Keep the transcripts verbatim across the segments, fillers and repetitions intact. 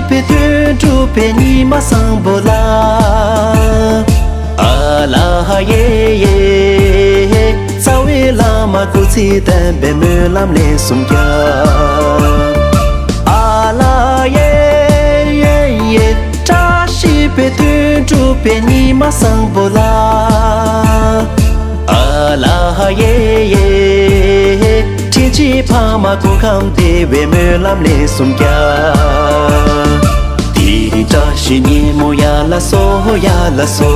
པའི་དོན་གྲུབ་པའི་ཉི་མ་བཟང་པོ་ལ། ཨ་ལ་ཧ་ཡེ་ཡེ། རྩ་བའི་བླ་མ་སྐུ་ཚེ་བརྟན་པའི་སྨོན་ལམ་ལན་གསུམ་རྒྱག་ཨ་ལ་ཡེ་ཡེ་ཡེ། བཀྲ་ཤིས་པའི་དོན་གྲུབ་པའི་ཉི་མ་བཟང་པོ་ལ། ཨ་ལ་ཧ་ཡེ་ཡེ། དྲིན་ཆེན་ཕ་མ་སྐུ་ཁམས་བདེ་བའི་སྨོན་ལམ་ལན་གསུམ་རྒྱག་དེ་རིང་བཀྲ་ཤིས་ཉིན་མོ་ཡ་ལ་སོ་ཡ་ལ་སོ།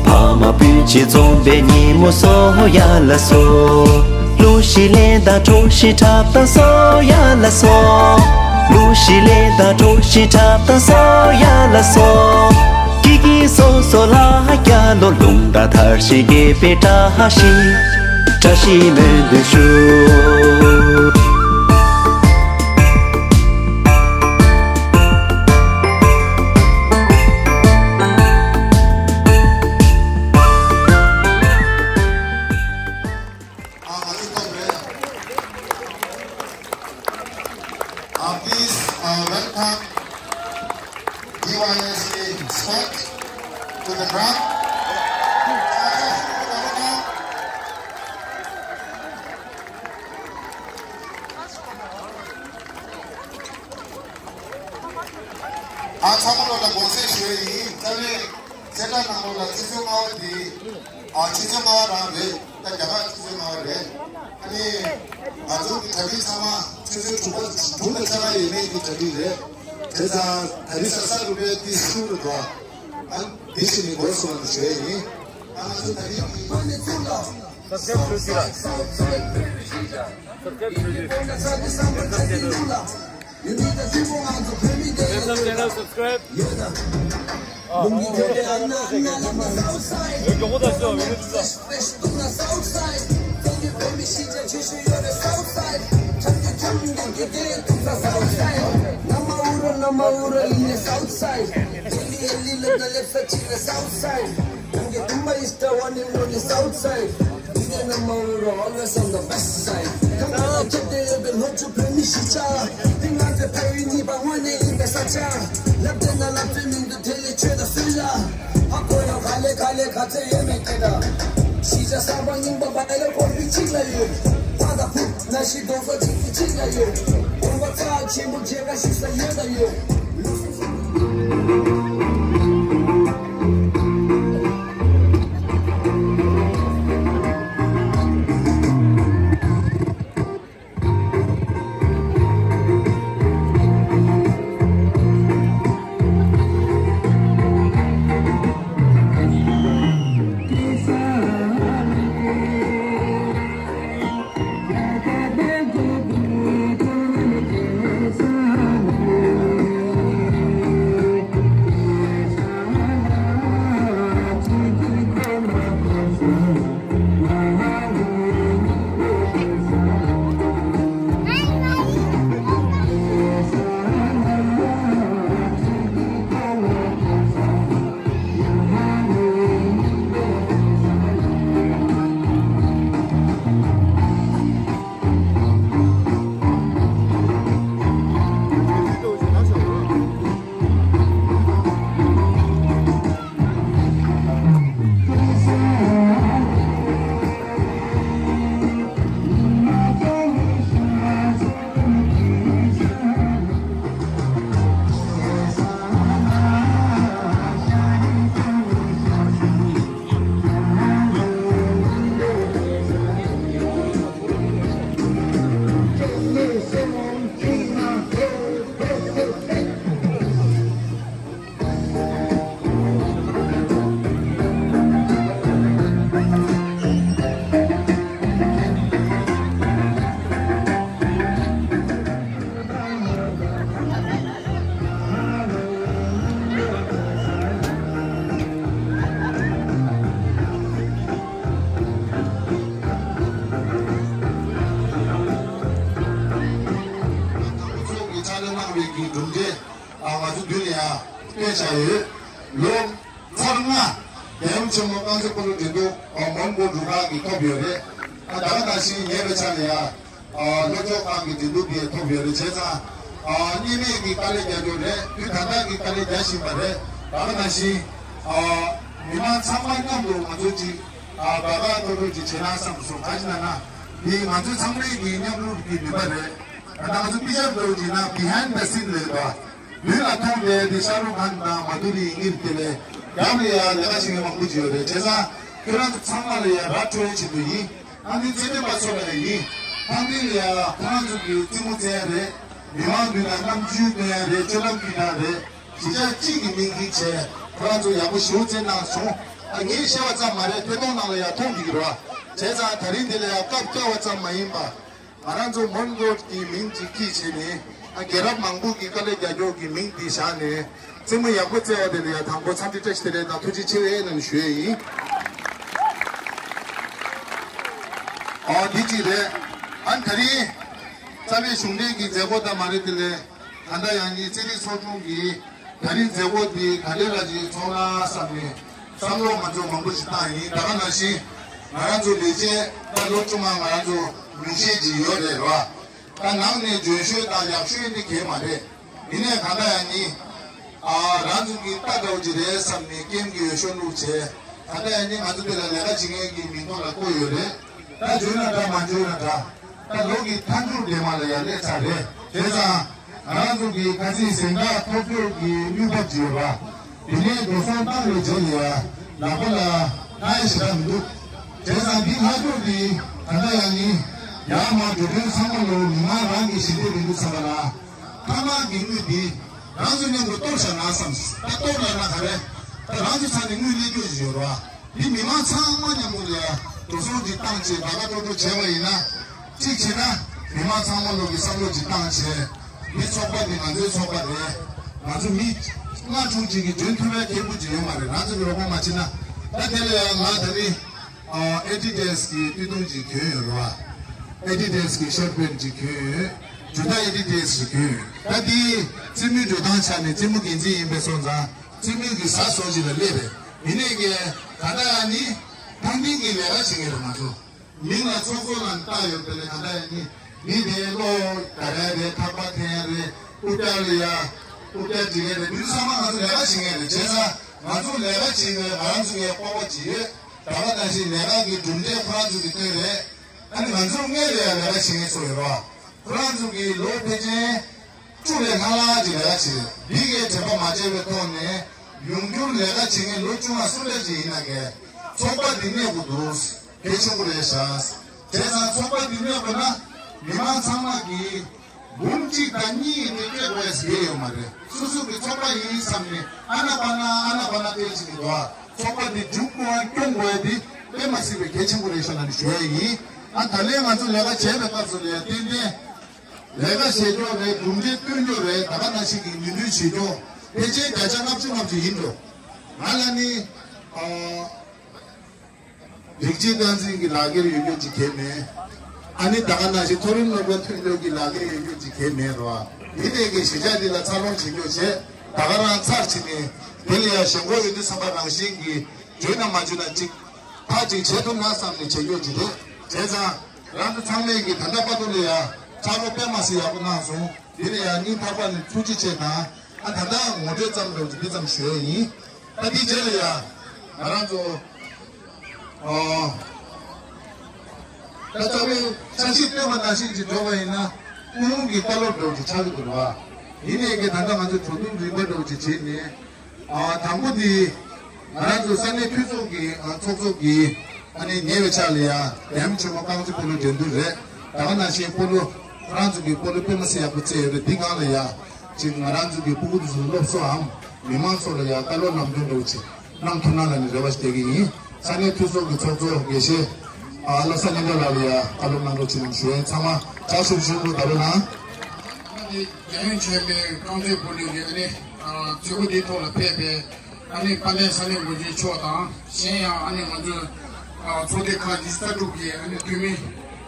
ཕ་མ་སྤུན་མཆེད་འཛོམས་པའི་ཉིན་མོ་སོ་ཡ་ལ་སོ། གླུ་གཞས་ལེན་དང་གྲོ་བཞིན་འཁྲབ་དང་སོ་ཡ་ལ་སོ། གླུ་གཞས་ལེན་དང་གྲོ་བཞིན་འཁྲབ་དང་སོ་ཡ་ལ་སོ། ཀི་ཀི་སོ་སོ་ལ་ཧ་རྒྱ་ལོ། ལུང་དང་མཐར་ཕྱིན་དགེ་བའི་བཀྲ་ཤིས། བཀྲ་ཤིས་སྨོན་འདུན་ཞུ། ཨ་ང་ཚོ་སྟོབས་རེད། Uh, please, uh, welcome D Y S A squad to the ground. ཨ་ཚང་མ་ལོ་ལ་དགོངས་སེལ་ཞུ་ཡ་ཡིན། རྩ་བའི་གསལ་བསྒྲགས་ནང་ལོགས་ལ་ཆུ་ཚོད་ལྔ་པ་དེ། ཨ་ཆུ་ཚོད་ལྔ་པ་རང་རེད། ད་རྒྱ་གར་ཆུ་ཚོད་ལྔ་པ་རེད། ཨ་ནི་ང་ཚོ་གི་གྲ་སྒྲིག་ཚང་མ་ཆུ་ཚོད་དྲུག་པ་དྲུག་ལ་ཆ་ལ་ཡོད་མེད་ཀྱི་གྲ་སྒྲིག་རེད། དེ་ཙང་གྲ་སྒྲིག་ས་ས་རུ་པའི་ཏི་སུ་རུ་དོ། ཨ་འདི་ཞིག་ནི་དགོས་སོང་ཞུ་ཡ་ཡིན། ཨ་ང་ཚོ་གྲ་སྒྲིག་གི་Subscribe to the Subscribe to the Subscribe to the Subscribe channel subscribe. South side. Come on, get there, been hot to play me, she try. Think I'm the very need, but one name in the Sacha. Love them, I love them in the daily trade, the filler. I go to Kale, Kale, Kate, Yemekeda. She just have a new Baba, I don't want to be chill like you. Father, put, now she go for chill like you. Over time, she will check, she's a year than you. ཚོགས་ཀྱི་ཕྱག་ལས་གནང་བའི་གི་གྲུབ་འབྲས། ཨ་ང་ཚོ་མདུན་ལ་ཡང་སྤེལ་བྱ་ཡོད། ལོ་ཚར་ལྔ་བདེ་མཆོག་མོ་རྐང་རྩེད་སྤོ་ལོ་འགྲན་བསྡུར་མོན་གྷོ་འབྲུག་སྒང་གི་ཐོབ་ཡོད་རེད། ཨ་ད་ག་ནང་བཞིན་ཉེ་བའི་ཆར་ལ་ཡང་སློབ་སྦྱོང་ཁང་གི་འགྲན་བསྡུར་དེ་ཐོབ་ཡོད་རེད། བྱས་ཙང་ ཨ་གཉིས་མེད་ཀྱི་དཀའ་ལས་རྒྱག་རྒྱུ་རེད། དུས་ད་ལྟ་གི་དཀའ་ལས་རྒྱག་བཞིན་པ་རེད། ད་ག་ནང་བཞིན་ཨ་མི་མང་ཚང་མ་མཉམ་དུ་ང་ཚོ་ཅིག་ཨ་དགའ་དགའ་སྤྲོ་སྤྲོ་ཅིག་བྱེད་ན་བསམ་སོང་། ག་ཅི་ན་ན་འདི་ང་ཚོ་ཚང་མའི་གི་མཉམ་རུབ་ཀྱི་ནུས་པ་རེད། ད་ང་ཚོ་དཔེ་ཆ་འདྲ་བོ་ཅིག་ན་behind the scene ལས་ད་མདུན་ལ་མཐོང་བསྡད་དེ་ཤ་རུ་ཁན་དང་མ་དུ་རི་ཡིན་དེ་ལས་རྒྱབ་ལ་ཡ་ལས་ཀ་བྱེད་མཁན་མང་པོ་ཅིག་ཡོད་རེད། བྱས་ཙང་ཁྱོད་རང་ཚོ་ཚང་མ་ལ་ཡ་ར་སྤྲོད་ཆེད་དུ་ཡིན། ཨ་ནི་རྩེད་འགྲན་པ་ཚོ་ལ་ཡིན། ཐང་འདི་ལ་ཡ་ཁོ་རང་ཚོ་གི་རྩེད་མོ་རྩེ་ཡ་རེད། མི་མང་མདུན་ལ་རྣམ་འགྱུར་སྟོན་ཡ་རེད། སྤྱོད་ལམ་སྐྱིད་ཐང་རེད། གཞིས་ཆགས་གཅིག་གི་མིང་གིས་བྱས་ཁོ་རང་ཚོ་ཡག་པོ་ཞེ་པོ་རྩེད་གནང་སོང་། ཨ་ངས་བཤད་པ་ཙམ་མ་རེད། ཐད་གཏོང་ནང་ལ་ཡ་མཐོང་འདུག་གི་རེད་བ། བྱས་ཙང་ད་རིང་འདི་ལ་ཡ་སྐབས་བསྐྱལ་བ་ཙམ་མ་ཡིན་པ། ང་རང་ཚོ་མོན་གྷོ་གི་མིང་གཅིག་གིས་བྱས་ནས་ཨ་རྒྱལ་རབས་མང་པོ་གི་དཀའ་ལས་རྒྱག་རྒྱུ་གི་མིང་འདི་བཞག་ནས་རྩེད་མོ་ཡག་པོ་རྩེ་བ་དེ་ལ་ཡ་དང་པོ་འཚམས་འདྲི་བཀྲ་ཤིས་བདེ་ལེགས་དང་ཐུགས་རྗེ་ཆེ་ལབ་ནས་ཞུ་ཡས་ཡིན། ཨོ་འདི་གཅིག་རེད། ཨ་ནི་ད་རིང་རྩ་བའི་གཞུང་འབྲེལ་གྱི་མཛད་སྒོ་དང་མ་རེད་དེ་ལས་ད་ལྟ་ཡང་ནི་རྩེད་རིགས་ཚོགས་ཆུང་གིས་ད་རིང་མཛད་སྒོ་འདི་ག་ལེར་ལ་ཅིག་ཚོགས་ན་བསམ་ནས་བསམ་བློ་ང་ཚོ་མང་པོ་ཞིག་བཏང་ཡིན། ད་ག་ནང་བཞིན་ང་རང་ཚོ་ལས་བྱེད་ད་ལོ་བཅོ་ལྔ་ང་རང་ཚོ་ཉུང་ཤས་ཅིག་ཡོད་རེད་རོ། ད་ནང་ནས་འཇོན་ཤོས་དང་ཡག་ཤོས་ནི་གས་མ་རེད། ཡིན་ནའི་གང་ལྟར་ཡང་ནི། ཨ་རང་ཚོ་གི་ལྟ་འདྲ་བོ་ཅིག་རེད་བསམ་ནས་ཀེམ་གི་འོས་ཤོག་བླུགས་བྱས། གང་ལྟར་ཡང་ནི་ང་ཚོ་དེ་ལ་ལས་ཀ་བྱེད་མཁན་གྱི་མིང་ཐོ་ལ་བཀོད་ཡོད་རེད། ད་འཇོན་ན་འདྲ་མ་འཇོན་ན་འདྲ། ད་ལོ་གི་མཐའ་མཇུག་འདྲེས་མ་ལ་ཡང་སླེབས་ཚར་རེད། བྱས་ཙང་། ང་རང་ཚོ་གི་ཁ་སང་གཟེངས་རྟགས་ཐོབ་རྒྱུ་གི་དངུལ་འབབ་ཅིག་ཡོད་པ། དེ་ནས་འགྲོ་སོང་བཏང་བའི་རྗེས་ལ་ཡང་ལག་པ་ལ་ལྷག་ཡ་ཞེ་དྲག་མི་འདུག་བྱས་ཙང་འདི་ལྷག་རྒྱུ་འདི་ད་ལྟ་ཡང་ཡིན། ཡར་མར་འགྲོ་གྲོན་ཚང་མ་ལོ་མི་མང་རང་གི་ཞི་བདེ་རིང་ལུགས་ཚང་མ་ལ་མཐའ་མ་གི་དངུལ་འདི་རང་ཚོ་མཉམ་དུ་གཏོར་བཞག་ན་བསམ། ད་གཏོར་ལ་ན་ག་རེ། ད་རང་ཚོ་ཚང་ནས་དངུལ་སླེབས་རྒྱུ་ཞིག་ཡོད་རེད་བ། འདི་མི་མང་ཚང་མ་མཉམ་དུ་ལ་འགྲོ་སོང་འདི་བཏང་བྱས་དགའ་དགའ་སྤྲོ་སྤྲོ་བྱས་པ་ཡིན་ན། གཅིག་བྱས་ན་མི་མང་ཚང་མ་ལོ་གི་བསམ་བློ་ཅིག་བཏང་བྱས། འདི་ཚོགས་པ་འདི་ང་ཚོའི་ཚོགས་པ་རེད། ང་ཚོ་མི་ལྔ་དྲུག་ཅིག་གིས་འཇོན་ཐུབ་པའི་ཁེ་པོ་ཅིག་ཡོད་མ་རེད། རང་ཚོ་གི་རོགས་པ་མ་བྱེད་ན། ད་དེ་ལ་ཡང་ང་ད་ནི་ཨ་ཨེ་ཌི་ཌི་ཨེས་གི་སྟོད་ཐུང་ཅིག་གྱོན་ཡོད་རེད་བ། ཨེ་ཌི་ཌི་ཨེས་གི་ཤོར་པེན་ཅིག་གྱོན་ཡོད། ཇུ་ཏ་ཨེ་ཌི་ཌི་ཨེས་ཅིག་གྱོན་ཡོད། ད་འདི་རྩེད་མོའི་འགྲོ་སྟངས་ཆ་ནས་རྩེད་མོ་འགན་འཛིན་ཡིན་པའི་སོང་ཙང་རྩེད་མོའི་གི་ཟ་སོང་ཅིག་ལ་སླེབས་རེད། ཡིན་ནའི་གི་ད་ལྟ་ཡང་ནི་ཐང་ཐིང་གི་ལས་ཀ་བྱེད་མཁན་རེད་ང་ཚོ། མིང་ལ་ཚོགས་གཙོ་ལ་བཏགས་ཡོད་པས་ལས་ག་འདྲ་ཡིན་ནི། མི་དེ་བློ་དགའ་ཡ་རེད། ཐག་པ་འཐེན་ཡ་རེད། རྐུབ་བཀྱག་ལ་ཡ་རྐུབ་བཀྱག་སྒྲིག་ཡ་རེད། མི་ཚང་མ་ང་ཚོ་ལས་ཀ་བྱེད་མཁན་རེད། བྱས་ཙང་ང་ཚོ་ལས་ཀ་བྱེད་པའི་ང་རང་ཚོ་ཡ་སྤོབས་པ་ཅིག་ཡོད། ད་ག་ནང་བཞིན་ལས་ཀ་གི་གྲུབ་འབྲས་ཁོ་རང་ཚོ་གི་སྟོན་རེད། ཨ་ནི་ང་ཚོ་སྔོན་ལ་ཡ་ལས་ཀ་བྱེད་མཁན་ཚོ་ཡོད་རེད་བ། ཁོ་རང་ཚོ་གི་ལོ་ཕལ་ཆེར་བཅུ་ལས་ལྷག་ལྷག་ཅིག་ལས་ཀ་བྱེད་རེད། འདི་གའི་དྲན་པ་མ་བརྗེད་པའི་ཐོག་ནས་ཡོང་འགྱུར་ལས་ཀ་བྱེད་མཁན་ལོ་བཅོ་ལྔ་སུ་འདྲ་ཅིག་ཡིན་ན་གས་ཚོགས་པ་འདི་གནས་དགོས་འདུག་གལ་ཆེན་པོ་རེད་ཤག་བྱས་ཙང་ཚོགས་པ་འདི་གནས་དགོས་ན་མི་མང་ཚང་མ་གིས་འབུམ་གཅིག་དང་གཉིས་དེ་སྐད་དགོས་ཡ་ཟེར་ཡོད་མ་རེད། སོ་སོ་གི་ཚོགས་པ་ཡིན་བསམ་ནས་ཨ་ན་པ་ན་ཨ་ན་པ་ན་སྐད་ཅིག་གི་འདུག་ཚོགས་པ་འདི་འཇུག་དགོས་ཡ་སྐྱོང་དགོས་ཡ་འདི་དཔེ་མ་སྲིད་པའི་གལ་ཆེན་པོ་རེད་ཤག་ལབ་ནས་ཞུ་ཡ་ཡིན། ཨ་ད་ལན་ང་ཚོ་ལས་ཀ་བྱས་པའི་སྐབས་སུ་ལ་ཡ་ཏན་ཏན། ལས་ཀ་བྱེད་ཀྱོག་རེད། གྲུབ་འབྲས་སྟོན་ཀྱོག་རེད། ད་ག་ནང་བཞིན་གྱི་མི་འདུན་བྱེད་ཀྱོག་ཕལ་ཆེར་བརྒྱ་ཆ་ལྔ་བཅུ་ལྔ་བཅུ་ཡིན་འགྲོ། ང་ལ་ནི་ཨ་རིགས་གཅིག་རྐང་འཛིན་གྱི་ལག་འཁྱེར་ཡོད་རྒྱུ་ཅིག་གལ་མེད། ཨ་ནི་ད་ག་ནང་བཞིན་མཐོ་རིམ་སློབ་གྲྭ་ཐོན་ཀྱོག་གི་ལག་འཁྱེར་ཡོད་རྒྱུ་ཅིག་གལ་མེད་རོ། དེ་ནས་ཀྱི་གཞིས་ཆགས་འདི་ལ་འཚར་ལོངས་བྱེད་ཀྱོག་བྱས། ད་ག་རང་ཚར་ཕྱིན་ནས་དེ་ལ་ཡང་ཞེན་ཁོག་ཡོད་དུས་ཙམ་པ་རང་བཞིན་གྱིས་འཇོན་ན་མ་འཇོན་ན་ཅིག་ཕར་ཅིག་བྱེད་ཐུབ་ན་བསམ་ནས་བྱེད་རྒྱུ་ཅིག་རེད། བྱས་ཙང་རང་ཚོ་ཚང་མས་ཀྱི་ད་ལྟ་བར་དུ་ལ་ཡ་ཕྱག་རོགས་དཔེ་མ་སྲིད་ཡག་པོ་གནང་སོང་། འདི་ལ་ཡ་སྙིང་ཐག་པ་ནས་ཐུགས་རྗེ་ཆེ་དང་། ཨ་ད་ལྟ་ངོ་སྤྲོད་ཙམ་རེ་འདི་ཙམ་ཞུ་ཡ་ཡིན། ད་འདི་རྗེས་ལ་ཡ་ང་རང་ཚོ་ཨོ་ད་རྩ་བའི་འཆར་གཞི་བཏོན་པ་ནང་བཞིན་ཅིག་འགྲོ་བ་ཡིན་ན་སྐུ་ངོ་གི་བཀའ་སློབ་འདྲ་བོ་ཅིག་ཆགས་ཀྱི་འདུག་ར། ཡིན་ནའི་ཀྱི་ད་ལྟ་ང་ཚོ་གྲོས་བསྡུར་རིམ་པ་འདྲ་བོ་ཅིག་བྱས་ནས། ཨ་དང་པོ་དེ་ང་རང་ཚོ་ས་གནས་འཐུས་ཚོགས་ཀྱི་ཨ་ཚོགས་གཙོ་གིས་ཨ་ནི་ཉེ་བའི་ཆར་ལ་ཡ་ལྡེམ་ཆེན་མོ་རྐང་རྩེད་སྤོ་ལོ་འགྲན་བསྡུར་རེད། ད་ག་ནང་བཞིན་སྤོ་ལོ་ཁོ་རང་ཚོ་གིས་སྤོ་ལོ་དཔེ་མ་སྲིད་ཡག་པོ་རྩེས་ཡོད་རེད། འདི་སྒང་ལ་ཡ་ཅིག་ང་རང་ཚོ་གི་སྤུ་གུ་དེ་ཚོ་སློབ་གསོའམ་མི་མང་ཚོ་ལ་ཡ་བཀའ་སློབ་ལམ་སྟོན་འདྲ་བོ་ཅིག་གནང་ཐུབ་ན་ལབ་ནས་རེ་བ་ཞིག་བསྐྱེད་ཀྱི་ཡིན། ས་གནས་འཐུས་ཚོགས་ཀྱི་ཚོགས་གཙོ་དགེ་བཤེས་ཨ་བློ་བཟང་སྙན་གྲགས་ལགས་ལ་ཡ་བཀའ་སློབ་གནང་རོགས་ཅིག་གནང་ཞུ་ཡས། ཚང་མ་བཀྲ་ཤིས་བདེ་ལེགས། ད་རེས་ནང་རྒྱལ་ཡོངས་ཆེན་མོའི་རྐང་རྩེད་སྤོ་ལོའི་ཨ་ནི་ཨ་མཛད་སྒོ་འདིའི་ཐོག་ལ་ཕེབས་པའི་ཨ་ནི་དཔལ་ལྡན་ས་གནས་འགོ་འཛིན་མཆོག་དང་། གཞན་ཡང་ཨ་ནི་ང་ཚོའི་ཨ་ཚོགས་སྡེ་ཁག་གི་ལྟ་གྲུབ་ཀྱི་ཨ་ནི་འཐུས་མི།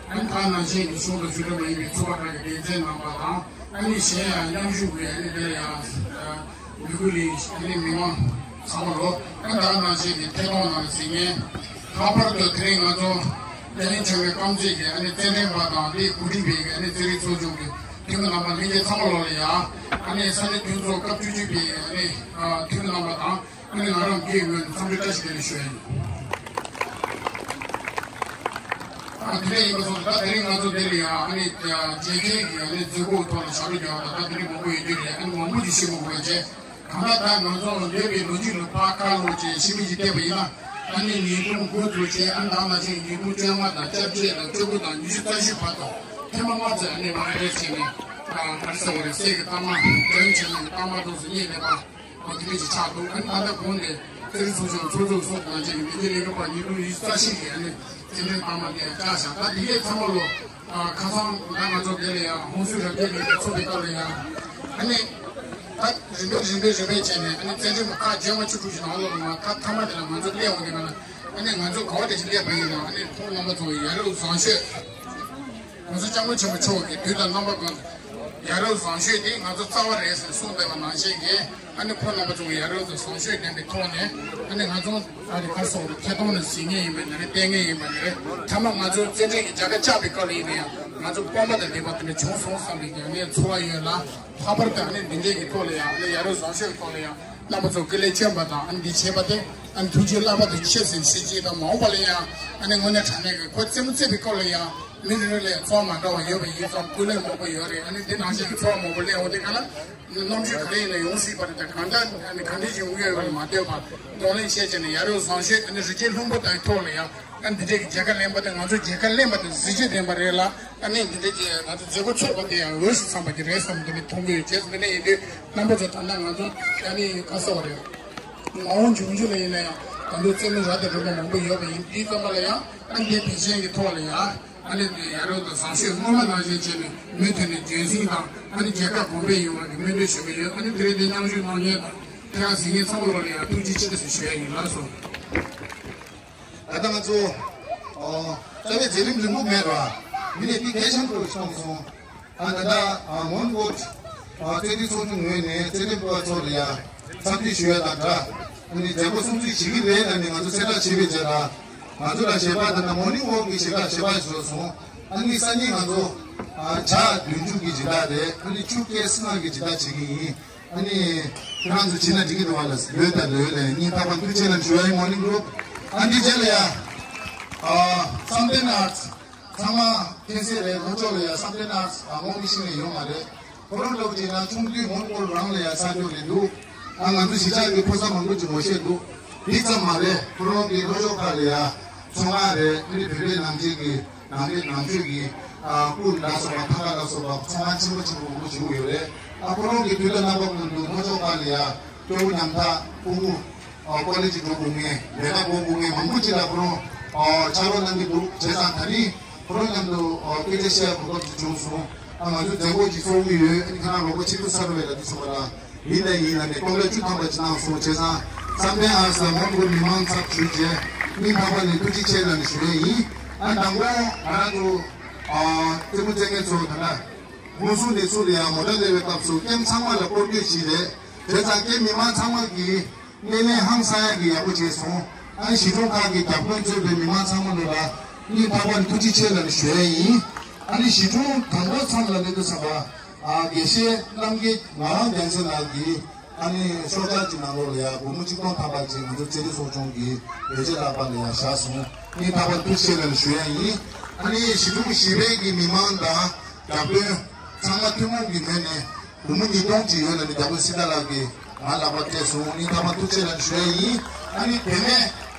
ཨ་ནི་ད་ནང་བཞིན་གྱི་གཞུང་དང་གཞུང་འབྲེལ་མ་ཡིན་པའི་ཚོགས་པ་ཁག་གི་འགན་འཛིན་རྣམ་པ་དང་། ཨ་ནི་གཞན་ཡང་མཉམ་ཞུགས་ཀྱི་ཨ་ནི་དེ་ལ་ཡང་ཨ་ལུས་པོ་ལི་ཨ་ནི་མི་མང་ཚང་མ་ལོ། ཨ་ནི་ད་ནང་བཞིན་གྱི་ཐད་གཏོང་ནང་གཟིགས་མཁན། ལྷག་པར་དུ་དེ་རིང་ང་ཚོ་རྒྱལ་ཡོངས་ཆེན་མོའི་རྐང་རྩེད་ཀྱི་ཨ་ནི་རྩེད་འགྲན་པ་དང་དེའི་གོ་སྒྲིག་པའི་ཨ་ནི་རྩེད་རིགས་ཚོགས་ཆུང་གི་ ཐུན་མོང་རྣམ་པ་ལྷན་རྒྱས་ཚང་མ་ལོག་ལ་ཡ། ཨ་ནི་ས་གནས་མཐུན་ཚོགས་སྐབས་བཅུ་གཅིག་པའི་ཨ་ནི་ཐུན་མོང་རྣམ་པ་དང་། ཨ་ནི་ང་རང་གི་ངོས་ནས་འཚམས་འདྲི་བཀྲ་ཤིས་བདེ་ལེགས་ཞུ་ཡ་ཡིན། ཨ་དེ་འདྲ་ཡིན་པ་སོང་ཙང་ད་དེ་རིང་ང་ཚོ་འདི་ལ་ཡ་ཨ་ནི་རྒྱལ་ཁའི་གི་ཨ་ནི་མཛད་སྒོའི་ཐོག་ལ་ཞབས་བྲོ་རྒྱག་པ་དང་ད་དེ་རིང་མང་པོ་ཡོད་རྒྱུ་རེད། ཨ་ནི་མང་པོ་ཞིག་ཤེས་མ་དགོས་པ་བྱས། གང་ལྟར་ད་ང་ཚོ་འདས་པའི་ལོ་རྒྱུས་ལ་ཕར་ཁ་ལོ་བྱས་ཕྱི་མིག་ཅིག་བལྟས་པ་ཡིན་ན། ཨ་ནི་ཉིས་སྟོང་དགུ་ཚུད་བྱས་ཨ་ནི་ད་ནང་བཞིན་ཉིས་སྟོང་བཅོ་ལྔ་དང་བཅོ་བརྒྱད་དང་བཅུ་དགུ་དང་ཉི་ཤུ་རྩ་བཞི་བར་དུ་ཐེངས་མ་ལྔ་ཙམ་ཨ་ནི་མ་རེད་བྱས་ནས། ཨ་ག་རེ་ཟེར་བ་རེད། གསེར་གྱི་རྟགས་མ། འདོན་བྱས་ནས་རྟགས་མ་དུས་སུ་རྙེད་མེད་པ། ཨ་དེ་འདྲ་ཅིག་ཆགས་འདུག་ཨ་ནི་ད་ལྟ་གོང་ནས་རྩེད་རིགས་ཚོགས་ཆུང་ཚོགས་གཙོ་སོགས་དང་བཅས་ཀྱི་མི་སྡེ་ལས་ཀ་པ་ཉིས་སྟོང་ཉི་ཤུ་རྩ་བཞི་གི་ཨ་ནི་རྩེད་འགྲན་རྟགས་མ་དེ་བཅག་བཞག་ད་དེ་གས་ཚང་མ་ལོ། ཨ་ཁ་སང་ད་ང་ཚོ་དེ་ལ་ཡང་ཧོན་སུར་རབ་རྒྱས་ལས་ཀ་ཚོགས་པའི་སྐབས་ལ་ཡང་། ཨ་ནི་ད་རིམ་པས་རིམ་པས་རིམ་པས་བྱས་ནས་ཨ་ནི་རྩེད་འགྲན་པ་ཁག་བརྒྱད་མ་བཅུ་དྲུག་ཞིག་ནང་ལོགས་ལ་མ་ཁག་མཐའ་མ་དེ་ལ་ང་ཚོ་སླེབས་འོང་དེ་ག་ལ། ཨ་ནི་ང་ཚོ་ག་བ་དེ་ཞིག་སླེབས་པ་ཡིན་ན་ཨ་ནི་ཁོང་རྣམ་པ་ཚོ་ཡ་རབས་བཟང་སྤྱོད། གོང་ས་སྐྱབས་མགོན་ཆེན་པོ་མཆོག་གིས་དུས་དང་རྣམ་པ་ཀུན་ཡ་རབས་བཟང་སྤྱོད་དེ་ང་ཚོ་རྩ་བ་རེད་ཟེར་གསུངས་བསྡད་པ་ནང་བཞིན་གྱི། ཨ་ནི་ཁོང་རྣམ་པ་ཚོ་ཡ་རབས་དང་བཟང་སྤྱོད་ལྡན་པའི་ཐོག་ནས་ཨ་ནི་ང་ཚོ་ཨ་རི་ཁ་སོགས་ལ་ཐད་གཏོང་ནས་གཟིགས་མཁན་ཡིན་པ་ནི་རེད། བལྟས་མཁན་ཡིན་པ་ནི་རེད། ཐ་མ་ང་ཚོ་རྩེད་འགྲན་གྱི་རྒྱལ་ཁ་བཅག་པའི་སྐབས་ལ་ཡིན་ན་ཡང་ང་ཚོ་སྤོབས་པ་དང་ལྡན་པ་དེ་འདྲ་བྱུང་སོང་བསམ་པའི་ཡང་ནས་ཚོར་བ་ཡོད་ལ། ལྷག་པར་དུ་ཨ་ནི་འདི་འདྲའི་གི་ཐོག་ལ་ཡང་ཨ་ནི་ཡ་རབས་བཟང་སྤྱོད་ཐོག་ལ་ཡང་རྣམ་པ་ཚོ་སྐུ་ལས་བསྐྱོན་པ་དང་ཨ་ནི་འདི་བྱས་པ་དེ་ཨ་ནི་ཐུགས་རྗེ་བླ་མ་དང་ཆེ་ཟིན་སྲིད་ཅིག་དང་མ་འོངས་པ་ལ་ཡང་ཨ་ནི་དངོས་གནས་དྲང་གནས་ཀྱི་ཁོ་རྩེད་མོ་རྩེ་བའི་སྐབས་ལ་ཡང་མི་རེ་རེ་ལ་ཡང་ཚོར་བ་མ་འདྲ་བ་ཡོད་པ་ཡིན་ཙང་སྐུ་ལས་མང་པོ་ཡོད་རེད། ཨ་ནི་འདི་ནང་བཞིན་གྱི་ཚོར་བ་མང་པོ་སླེབས་འོང་དེ་ག་ལ། རྣམ་དཔྱོད་ག་རེ་ཡིན་ན་ཡོང་སྲིད་པ་རེད། ད་གང་ལྟར་ཨ་ནི་ག་འདྲ་ཞིག་ཡོང་གི་ཡོད་པ་ལ་མ་ལྟོས་པར་གདོང་ལེན་བྱས་བྱས་ནས་ཡ་རབས་བཟང་སྤྱོད་ཨ་ནི་རི་སྐྱེས་ལྷུན་པོ་དང་ཐོག་ལ་ཡང་ཨ་ནི་འདི་འདྲའི་གི་རྒྱལ་ཁ་ལེན་པ་དེ་ང་ཚོ་རྒྱལ་ཁ་ལེན་པ་དེ་གཟི་བརྗིད་ལྡན་པ་རེད་ལ། ཨ་ནི་འདི་འདྲའི་གི་ང་ཚོ་མཛད་སྒོ་ཚོགས་པ་དེ་ཡང་འོས་སུ་འཚམ་པ་ཅིག་རེད་བསམ་འདི་ནས་མཐོང་གི་ཡོད། བྱས་ཙང་འདི་ནས་ཡིན་དུས་རྣམ་པ་ཚོ་ད་ལྟ་ང་ཚོ་ཨ་ནི་ཁ་གསལ་བ་རེད། མ་འོངས་འབྱུང་འགྱུར་ལ་ཡིན་ན་ཡང་ད་དུང་རྩེད་མོ་རབ་དང་རིམ་པ་མང་པོ་ཡོད་པ་ཡིན་དུས་ཙམ་པ་ལ་ཡང་ཨ་ནི་འདི་དེ་བཞིན་གྱི་ཐོག་ལ་ཡང་། ཨ་ནི་འདི་ཡ་རབས་དང་བཟང་སྤྱོད་སྔོན་མ་ནང་བཞིན་བྱས་ནས་མུ་མཐུད་ནས་རྒྱུན་སྲིང་དང་ཨ་ནི་རྒྱལ་ཁབ་གོང་འཕེལ་ཡོང་བ་གི་སྨོན་འདུན་ཞུ་གི་ཡོད། ཨ་ནི་དེ་རིང་འདི་མཉམ་ཞུགས་གནང་མཁན་དང་དེ་ག་གཟིགས་མཁན་ཚང་མ་ལོག་ལ་ཡང་ཐུགས་རྗེ་ཆེ་ཟེར་ཞུ་ཡ་ཡིན། ལགས་སོ། ད་ལྟ་ང་ཚོ་ཨ་རྩ་བའི་མཛད་རིམ་རིང་པོ་མེད་པ་མི་ནས་འདི་གལ་ཆེན་པོ་གཏོང་སོང་། ཨ་ད་ལྟ་ཨ་མོན་གྷོ་ཨ་རྩེད་འགྲན་ཚོགས་ཆུང་ངོས་ནས་རྩེད་འགྲན་པ་ཚོ་ལ་ཡ་འཚམས་འདྲི་ཞུ་ཡ་དང་སྦྲགས། ཨ་ནི་མཛད་སྒོ་སྲུང་བརྩི་བྱེད་ཀྱི་རེད་ལབ་ནས་ང་ཚོ་གསལ་བསྒྲགས་བྱས་པའི་རྗེས་ལ། ང་ཚོ་ལ་ཞལ་པར་དང་མོར་ནིང་ཝོག་གི་ཞལ་ཁ་ཞལ་པར་བཟོས་སོང་། ཨ་ནི་སང་ཉིན་ང་ཚོ་ཨ་ཇ་བདུན་ཅུ་གི་སྦྱིན་བདག་རེད། ཨ་ནི་ཆུ་སྐལ་སྲིད་ལགས་ཀྱི་སྦྱིན་བདག་བྱེད་ཀྱི་ཡིན། ཨ་ནི་ཁྱེད་རང་ཚོ་བྱིན་ན་འགྲིག་གི་འདུག་བ་ལ་ལོས་དང་ལོས་ལ་སྙིང་ཐག་པ་ཐུགས་རྗེ་ཆེ་ལ་ཞུ་ཡ་ཡིན། མོར་ནིང་གུ་རུབ། ཨ་འདི་རྗེས་ལ་ཡ་ཨ་བསམ་གཏན་ཨར་ཚང་མ་མཁྱེན་གསལ་རེད། ལྷོ་ཕྱོགས་ལ་ཡ་བསམ་གཏན་ཨར་ཚང་མ་མི་ཤེས་ནས་ཡོད་མ་རེད། ཁོ་རང་ལབ་ཀྱི་ན་ཆུང་དུས་མོན་གྷོ་རང་ལ་ཡ་ས་ཕྱོགས་རེད་འདུག་ཨ་ང་ཚོ་གཞིས་ཆགས་ཀྱི་ཕོ་གསར་མང་པོ་ཅིག་ངོ་ཤེས་འདུག་འདི་ཙམ་མ་རེད། ཁོ་རང་གི་ལྷོ་ཕྱོགས་ཁག་ལ་ཡ་ཚོང་ཁང་རེད། ཨ་ནི་བོད་པའི་ནང་ཆོས་ཀྱི་ནང་པའི་ནང་ཆོས་ཀྱི་ཨ་སྐུ་ལ་སོགས་པ་ཐང་ག་ལ་སོགས་པ་ཚོང་ཁང་ཆེན་པོ་ཆེན་པོ་མང་པོ་བྱེད་ཀྱི་ཡོད་རེད། ཨ་ཁོ་རང་གི་དུས་ལ་རྣམ་པ་ཀུན་ཏུ་ལྷོ་ཕྱོགས་ཁག་ལ་ཡ་སྐྱོ་བོ་ཉམ་ཐག་ཕྲུ་གུ་ཨ་ཀོ་ལེ་ཇི་འགྲོ་དགོས་མཁན་ལས་ཀ་འགོ་དགོས་མཁན་མང་པོ་ཅིག་ལ་ཁོ་རང་ཨ་ཕྱག་རོགས་གནང་གི་འདུག་བྱས་ཙང་ད་རིང་ཁོ་རང་མཉམ་དུ་ཨ་སྐད་ཆ་བཤད་གོ་སྐབས་ཅིག་བྱུང་སོང་། ཨ་ང་ཚོ་མཛད་སྒོ་ཅིག་ཚོགས་ཀྱི་ཡོད། ཨ་ནི་ཁྱེད་རང་རོགས་པ་ཆེད་དུ་ས་རུ་བས་ལ་འདི་ཚོ་བ་ལ་ཡིན་ན་ཡིན་ལ་ནས་སྟོང་ཕྲག་བཅུ་ཐམ་པ་ཅིག་གནང་སོང་། བྱས་ཙང་བསམ་གཏན་ཨར་ཚང་མ་མོན་གྷོ་མི་མང་ཚབ་ཞུས་རྗེས་སྙིང་ཐག་པ་ནས་ཐུགས་རྗེ་ཆེ་ལ་ནས་ཞུ་ཡས་ཡིན། ཨ་དང་པོ་ང་རང་ཚོ་ཨ་རྩེད་མོ་རྩེ་མཁན་ཚོ་ད་ལྟ་དགོན་སྲུང་ལས་ཚུལ་ལ་ཡང་མོ་ཊ་སླེབས་པའི་སྐབས་སུ་ཀེམ་ཚང་མ་ལ་སྐོར་སྐྱོད་བྱས་རེད། བྱས་ཙང་ཀེམ་མི་མང་ཚང་མ་གིས་སྣེ་ལེན་ཧང་སང་ཡག་གི་ཡག་པོ་བྱས་སོང་། ཨ་ནི་གཞིས་གྲོང་ཁག་གི་རྒྱབ་དཔོན་གཙོས་པའི་མི་མང་ཚང་མ་ལོ་ལ་སྙིང་ཐག་པ་ནས་ཐུགས་རྗེ་ཆེ་ལབ་ནས་ཞུ་ཡས་ཡིན། ཨ་ནི་གཞིས་གྲོང་དང་པོ་མཚམས་ལ་སླེབས་དུས་ཙམ་པ་ཨ་དགེ་བཤེས་རྣམ་རྒྱལ་ངག་དབང་རྒྱལ་མཚན་ལགས་ཀྱིས་ཨ་ནི་ཤོག་ཆག་གི་ནང་ལོགས་ལ་ཡ་སྒོར་མོ་གཅིག་སྟོང་ཐམ་པ་ཅིག་ང་ཚོ་རྩེད་འགྲན་ཚོགས་ཆུང་གི་ལས་བྱེད་ལྷག་པ་ལ་ཡ་བཞག་སོང་། སྙིང་ཐག་པ་ནས་ཐུགས་རྗེ་ཆེ་ལབ་ནས་ཞུ་ཡས་ཡིན། ཨ་ནི་གཞིས་གྲོང་བཞི་པའི་གི་མི་མང་དང་རྒྱབ་དཔོན་ཚང་མ་ཐུན་མོང་གི་ངོས་ནས་སྒོར་མོ་ཉིས་སྟོང་ཅིག་ཡོད་ལབ་ནས་རྒྱལ་པོ་སྲིད་ད་ལགས་ཀྱིས་ང་ལག་པར་སྤྲད་སོང་། སྙིང་ཐག་པ་ཐུགས་རྗེ་ཆེ་ལབ་ནས་ཞུ་ཡས་ཡིན། ཨ་ནི་དེ་ནས་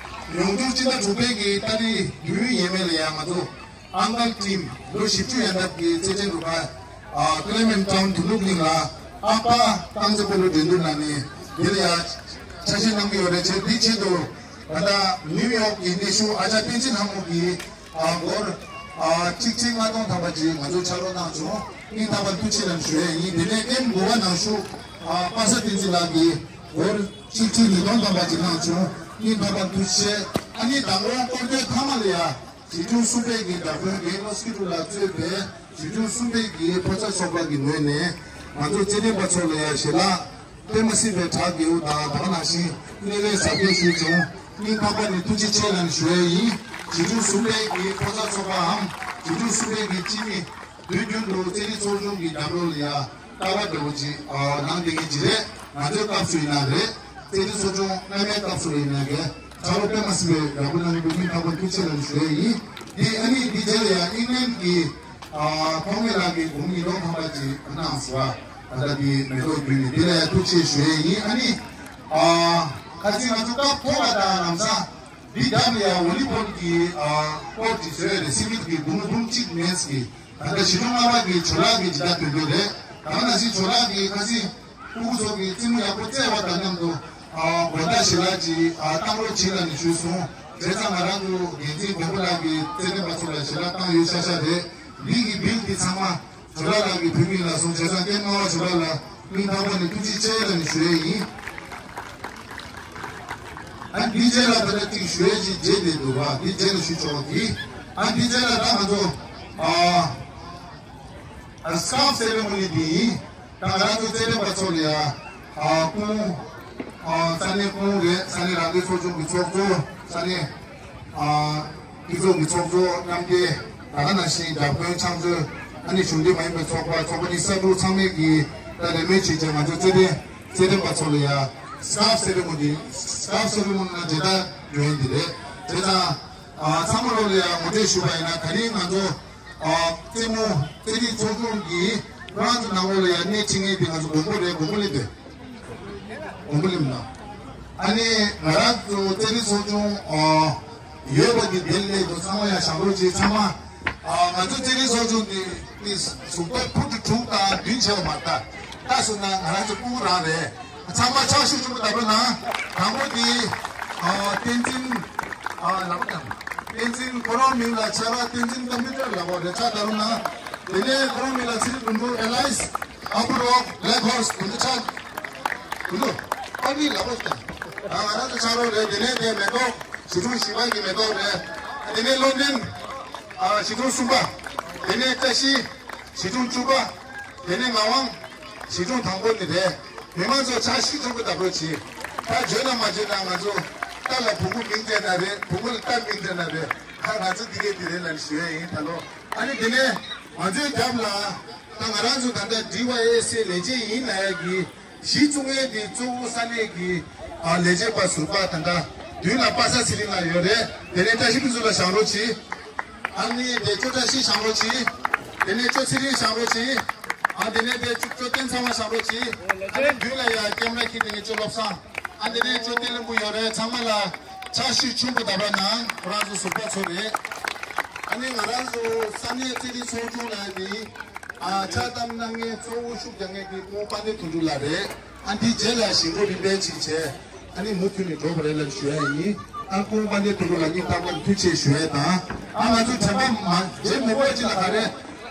ཡོང་འབྱོར་སྤྱི་ཟླ་དྲུག་པའི་གི་ཏ་རིག་བདུན་ཡས་མས་ལ་ཡང་ང་ཚོ་ཨང་ཀལ་ཊིམ་ལོ་བཞི་བཅུ་ཡན་འདབ་ཀྱི་རྩེད་འགྲན་རུ་ཁག་ཨ་ཀི་ལེ་མེན་ཊའུན་དོན་ལུགས་གླིང་ལ་ཨ་ཕ་རྟགས་མཚན་སྤོ་ལོ་འགྲན་བསྡུར་ནང་ནས་འདིར་ཡ་ཆ་ཤས་གནང་གི་ཡོད་རེད། བྱས་འདི་ཆེད་དུ་ད་ལྟ་ནིའུ་ཡོག་གི་གནས་བཞུགས་ཨ་ཅག་བསྟན་འཛིན་ལྷ་མོ་གིས་ཨ་སྒོར་ཨ་གཅིག་ཁྲི་ལྔ་སྟོང་ཐམ་པ་ཅིག་ང་ཚོར་ཕྱག་རོགས་གནང་བྱུང་། སྙིང་ཐག་པ་ཐུགས་རྗེ་ཆེ་ལབ་ཞུ་ཡས་ཡིན། དེ་ནས་ཀེམ་དགུ་པ་ནང་བཞུགས་ཨ་པ་སངས་བསྟན་འཛིན་ལགས་ཀྱིས་སྒོར་གཅིག་ཁྲི་ཉིས་སྟོང་ཐམ་པ་ཅིག་གནང་བྱུང་། སྙིང་ཐག་པ་ཐུགས་རྗེ་ཆེ། ཨ་ནི་མདང་དགོང་སྐོར་སྐྱོད་མཐའ་མ་ལ་ཡ་གཞིས་གྲོང་གསུམ་པའི་གི་བདག་དཔོན་རྒན་བློ་སྐྱིད་ཕྲུག་ལགས་གཙོས་པའི་གཞིས་གྲོང་གསུམ་པའི་གི་ཕོ་གསར་ཚོགས་པ་གི་ངོས་ནས་ང་ཚོ་རྩེད་འགྲན་པ་ཚོ་ལ་ཡ་ཞལ་ལག་དཔེ་མ་སྲིད་པའི་གྲ་རྒྱས་པོ་དང་དེ་ནང་བཞིན་སྣེ་ལེན་གཟབ་རྒྱས་ཞུས་བྱུང་། སྙིང་ཐག་པ་ནས་ཐུགས་རྗེ་ཆེ་ལབ་ནས་ཞུ་ཡས་ཡིན། གཞིས་གྲོང་གསུམ་པའི་གི་ཕོ་གསར་ཚོགས་པའམ་གཞིས་གྲོང་གསུམ་པའི་གི་སྤྱི་མི་ དུས་རྒྱུན་དུ་རྩེད་རིགས་ཚོགས་ཆུང་གི་རྒྱབ་རོགས་ལ་ཡ་ལྟ་བ་འདྲ་བོ་ཅིག་ཨ་གནང་བསྡད་མཁན་ཅིག་རེད། ང་ཚོའི་སྐབས་སུ་ཡིན་ན་རེད། རྩེད་རིགས་ཚོགས་ཆུང་སྔ་མའི་སྐབས་སུ་ཡིན་ན་རེད། ཆ་རོགས་དཔེ་མ་སྲིད་པའི་ཡག་པོ་གནང་གི་འདུག་སྙིང་ཐག་པ་ཐུགས་རྗེ་ཆེ་ལབ་ནས་ཞུ་ཡས་ཡིན། འདི་ཨ་ནི་འདི་རྗེས་ལ་ཡང་ཨིང་ལན་གྱི་ཨ་ཐོགས་མེད་ལགས་ཀྱིས་སྒོར་མོ་ཉིས་སྟོང་ཐམ་པ་ཅིག་གནང་སོང་བ། ད་ལྟ་འདི་མེ་ཏོག་བརྒྱུད་ནས་འདི་ལ་ཡང་ཐུགས་རྗེ་ཆེ་ཞུ་ཡས་ཡིན། ཨ་ནི་ཨ་ཁ་སང་ང་ཚོ་སྐབས་ཐོག་པ་དང་ལམ་སང་འདི་རྒྱབ་ལ་ཡང་ཝོ་ལི་བོལ་གྱི་ཨ་ཀོར་ཅིག་བཟོས་རེད། སི་མིད་ཀྱི་སྒོར་མོ་འབུམ་གཅིག་མེད་ཀྱི། ད་ལྟ་བཞི་སྟོང་ལྔ་པ་གི་ཇོ་ལགས་ཀྱི་སྦྱིན་བདག་དོན་གཅོད་རེད། ད་ག་ནང་བཞིན་ཇོ་ལགས་ཀྱིས་ཁ་སང་སྤུ་གུ་ཚོ་གི་རྩེད་མོ་ཡག་པོ་རྩེ་བ་དང་མཉམ་དུ་ཨ་དགོང་དག་ཞལ་ལག་ཅིག་ཨ་བཏང་རོགས་བྱེད་ལབ་ནས་ཞུས་སོང་། བྱས་ཙང་ང་རང་ཚོ་འགན་འཛིན་མགོན་པོ་ལགས་ཀྱིས་རྩེད་འགྲན་པ་ཚོ་ལ་ཞལ་ལག་བཏང་ཡོད་ཤག་ཤག་རེད། འདི་གི་བིལ་འདི་ཚང་མ་ཇོ་ལགས་ལགས་ཀྱིས་ཕུལ་གྱི་ཡིན་ལབ་སོང་། བྱས་ཙང་སྐྱེས་སྨྲ་བ་ཇོ་ལགས་ལགས་སྙིང་ཐག་པ་ནས་ཐུགས་རྗེ་ཆེ་ལབ་ནས་ཞུ་ཡས་ཡིན། ཨ་འདི་རྗེས་ལ་ད་ལྟ་ཅིག་ཞུ་ཡས་ཅིག་བརྗེད་བསྡད་འདུག་བ། འདི་རྗེས་ལ་ཞུ་ཆོག་གི། ཨ་འདི་རྗེས་ལ་ད་ང་ཚོ་ཨ་ཨ་སི་ཀཱབ་སེ་རེ་མོ་ནི་འདི་ཡིན། ད་ང་རང་ཚོ་རྩེད་འགྲན་པ་ཚོ་ལ་ཡ་ཨ་ཁོང་ཨ་ས་གནས་ཁོང་རེད། ས་གནས་རང་བདེན་ཚོགས་ཆུང་གི་ཚོགས་གཙོ། ས་གནས་ཨ་སྤྱི་ཚོགས་ཀྱི་ཚོགས་གཙོ་མཉམ་འབྲེལ། ད་ག་ནང་བཞིན་རྒྱབ་མཁན་ཕྱག་མཛོད། ཨ་ནི་གཞུང་འབྲེལ་མ་ཡིན་པའི་ཚོགས་པ། ཚོགས་པ་གཉིས་ས་འབྲུག་ཚང་མས་ཀྱིས་ད་རེས་མོས་བྱས་བྱས་ང་ཚོ་རྩེད་འགྲན་རྩེད་འགྲན་པ་ཚོ་ལ་ཡ་སི་ཀཱབ་སེ་རེ་མོ་ནི། སི་ཀཱབ་སེ་རེ་མོ་ནི་ན་མཇལ་དར་ཡོད་འདི་རེད། བྱས་ཙང་ཨ་ཚང་མ་ལོ་ལ་ཡ་ངོ་སྤྲོད་ཞུས་པ་ཡིན་ན། ད་རིང་ང་ཚོ་ཨ་རྩེད་མོ་རྩེད་རིགས་ཚོགས་ཆུང་གིས་ཁོ་རང་ཚོ་ནང་ལོགས་ལ་ཡ་སྣེ་ཁྲིད་མཁན་དེ་ང་ཚོ་མགོན་པོ་རེད། མགོན་པོ་སླེབས་དེ། མགོན་པོ་སླེབས་ན། ཨ་ནི་ང་རང་ཚོ་རྩེད་རིགས་ཚོགས་ཆུང་ཨ་ཡོད་པ་གི་དེ་སླེབས་འདུག་ཚང་མ་ཡ་བཞེངས་རོགས་གྱིས། ཚང་མ་ཨ་ང་ཚོ་རྩེད་རིགས་ཚོགས་ཆུང་དེ་ནི་གཟུགས་པོ་ཕུ་དུ་དྲུག་དང་བདུན་བྱས་པ་མ་རེད། ད་སོང་ན་ང་རང་ཚོ་སྤུ་གུ་རང་རེད། ཚང་མ་ཕྱག་ཤུགས་ཆེན་པོ་བརྡབ་རོགས་གནང་། དང་པོ་དེ་ཨ་བསྟན་འཛིན་ཨ་ལགས་པ་དང་། བསྟན་འཛིན་ཁོ་རང་མིང་ལ་ཆ་ར་བསྟན་འཛིན་རྣམ་གྲོལ་ལགས་པ་རེད། ཕྱག་བརྡབ་རོགས་གནང་། དེ་ནས་ཁོ་རང་མིང་ལ་ཚེ་རིང་དོན་གྲུབ་ཨེ་ལ་ཡེ་སི། ཨ་བུ་རོགས་བླེག་ཧོར་སི་དོན་གྲུབ་ཕྱག་དོན་གྲུབ་ཨ་ནི་ལགས་པ་དང་། ད་ང་རང་ཚོ་ཕྱག་རོགས་རེད། དེ་ནས་དེ་མེ་ཏོག་ཞི་ཁྲོན་བཞི་པ་གི་མེ་ཏོག་རེད། དེ་ནས་བློ་ལྡན་ཨ་ཞི་ཁྲོན་གསུམ་པ། དེ་ནས་བཀྲ་ཤིས་ཞི་ཁྲོན་བཅུ་པ། དེ་ནས་ངག་དབང་ཞི་ཁྲོན་དང་པོ་ནི་རེད། མི་མང་ཚོ་ཕྱག་ཤུགས་ཆེན་པོ་བརྡབ་རོགས་གྱིས། ད་བརྗོད་ན་མ་བརྗོད་ན་ང་ཚོ་རྟ་ལ་བུ་གུ་མིང་སྤྲད་ན་རེད། བུ་གུ་ལ་རྟ་མིང་སྤྲད་ན་རེད། ད་ང་ཚོ་འདི་གས་འདི་རེད་ལབ་ནས་ཞུ་ཡས་ཡིན་ད་ལོ། ཨ་ནི་དེ་ནས་ང་ཚོའི་རྒྱབ་ལ་ད་ང་རང་ཚོ་ད་ལྟ་ཌི་ཝའི་ཨེས་ཨེ་ལས་བྱེད་ཡིན་ལབ་ཡས་ཀྱི་གཞི་བཙུགས་མཁན་དེ་གཙོ་བོ་ས་གནས་ཀྱི་ཨ་ལས་བྱེད་པ་ཟུར་པ་ད་ལྟ་མདུན་ལ་པ་སངས་ཚེ་རིང་ལགས་ཡོད་རེད། དེ་ནས་བཀྲ་ཤིས་ཕུན་ཚོགས་ལགས་བཞེངས་རོགས་གྱིས། ཨ་ནི་དེ་ཅོ་བཀྲ་ཤིས་བཞེངས་རོགས་གྱིས། དེ་ནས་ཅོ་ཚེ་རིང་བཞེངས་རོགས་གྱིས། ཨ་དེ་ནས་དེ་ཅོ་ཅོ་བསྟན་ཚང་མ་བཞེངས་རོགས་གྱིས། ཨ་ནི་མདུན་ལ་ཡ་ཀེམ་ར་ཁྱེར་དེ་ནས་ཅོ་བློ་བཟང་། ཨ་དེ་ནས་ཅོ་བསྟན་ལྷུན་པོ་ཡོད་རེད། ཚང་མ་ལ་ཕྱག་ཤུགས་ཆེན་པོ་བརྡབ་རོགས་གནང་། ཁོ་རང་ཚོ་ཟུར་པ་ཚོ་རེད། ཨ་ནི་ང་རང་ཚོ་ས་གནས་རྩེད་རིགས་ཚོགས་ཆུང་ལ་ནི་ཨ་ཕྱག་བཏབ་གནང་མཁན་གཙོ་བོ་ཤུགས་རྒྱག་མཁན་དེ་སྐུ་ངོ་དཔལ་ལྡན་དོན་གྲུབ་ལགས་རེད། ཨ་འདི་རྗེས་ལ་ཞིང་པོ་རིམ་པས་ཕྱིན་བྱས་ཨ་ནི་མུ་མཐུད་ནས་འགྲོ་བ་རེད་ལབ་ཞུ་ཡ་ཡིན། ཨ་སྐུ་ངོ་དཔལ་ལྡན་དོན་གྲུབ་ལ་སྙིང་ཐག་པ་ནས་ཐུགས་རྗེ་ཆེ་ཞུ་ཡས་དང་། ཨ་ང་ཚོ་དྲན་པ་མ་བརྗེད་མི་དགོས་ཅི་ལ་ག་རེ།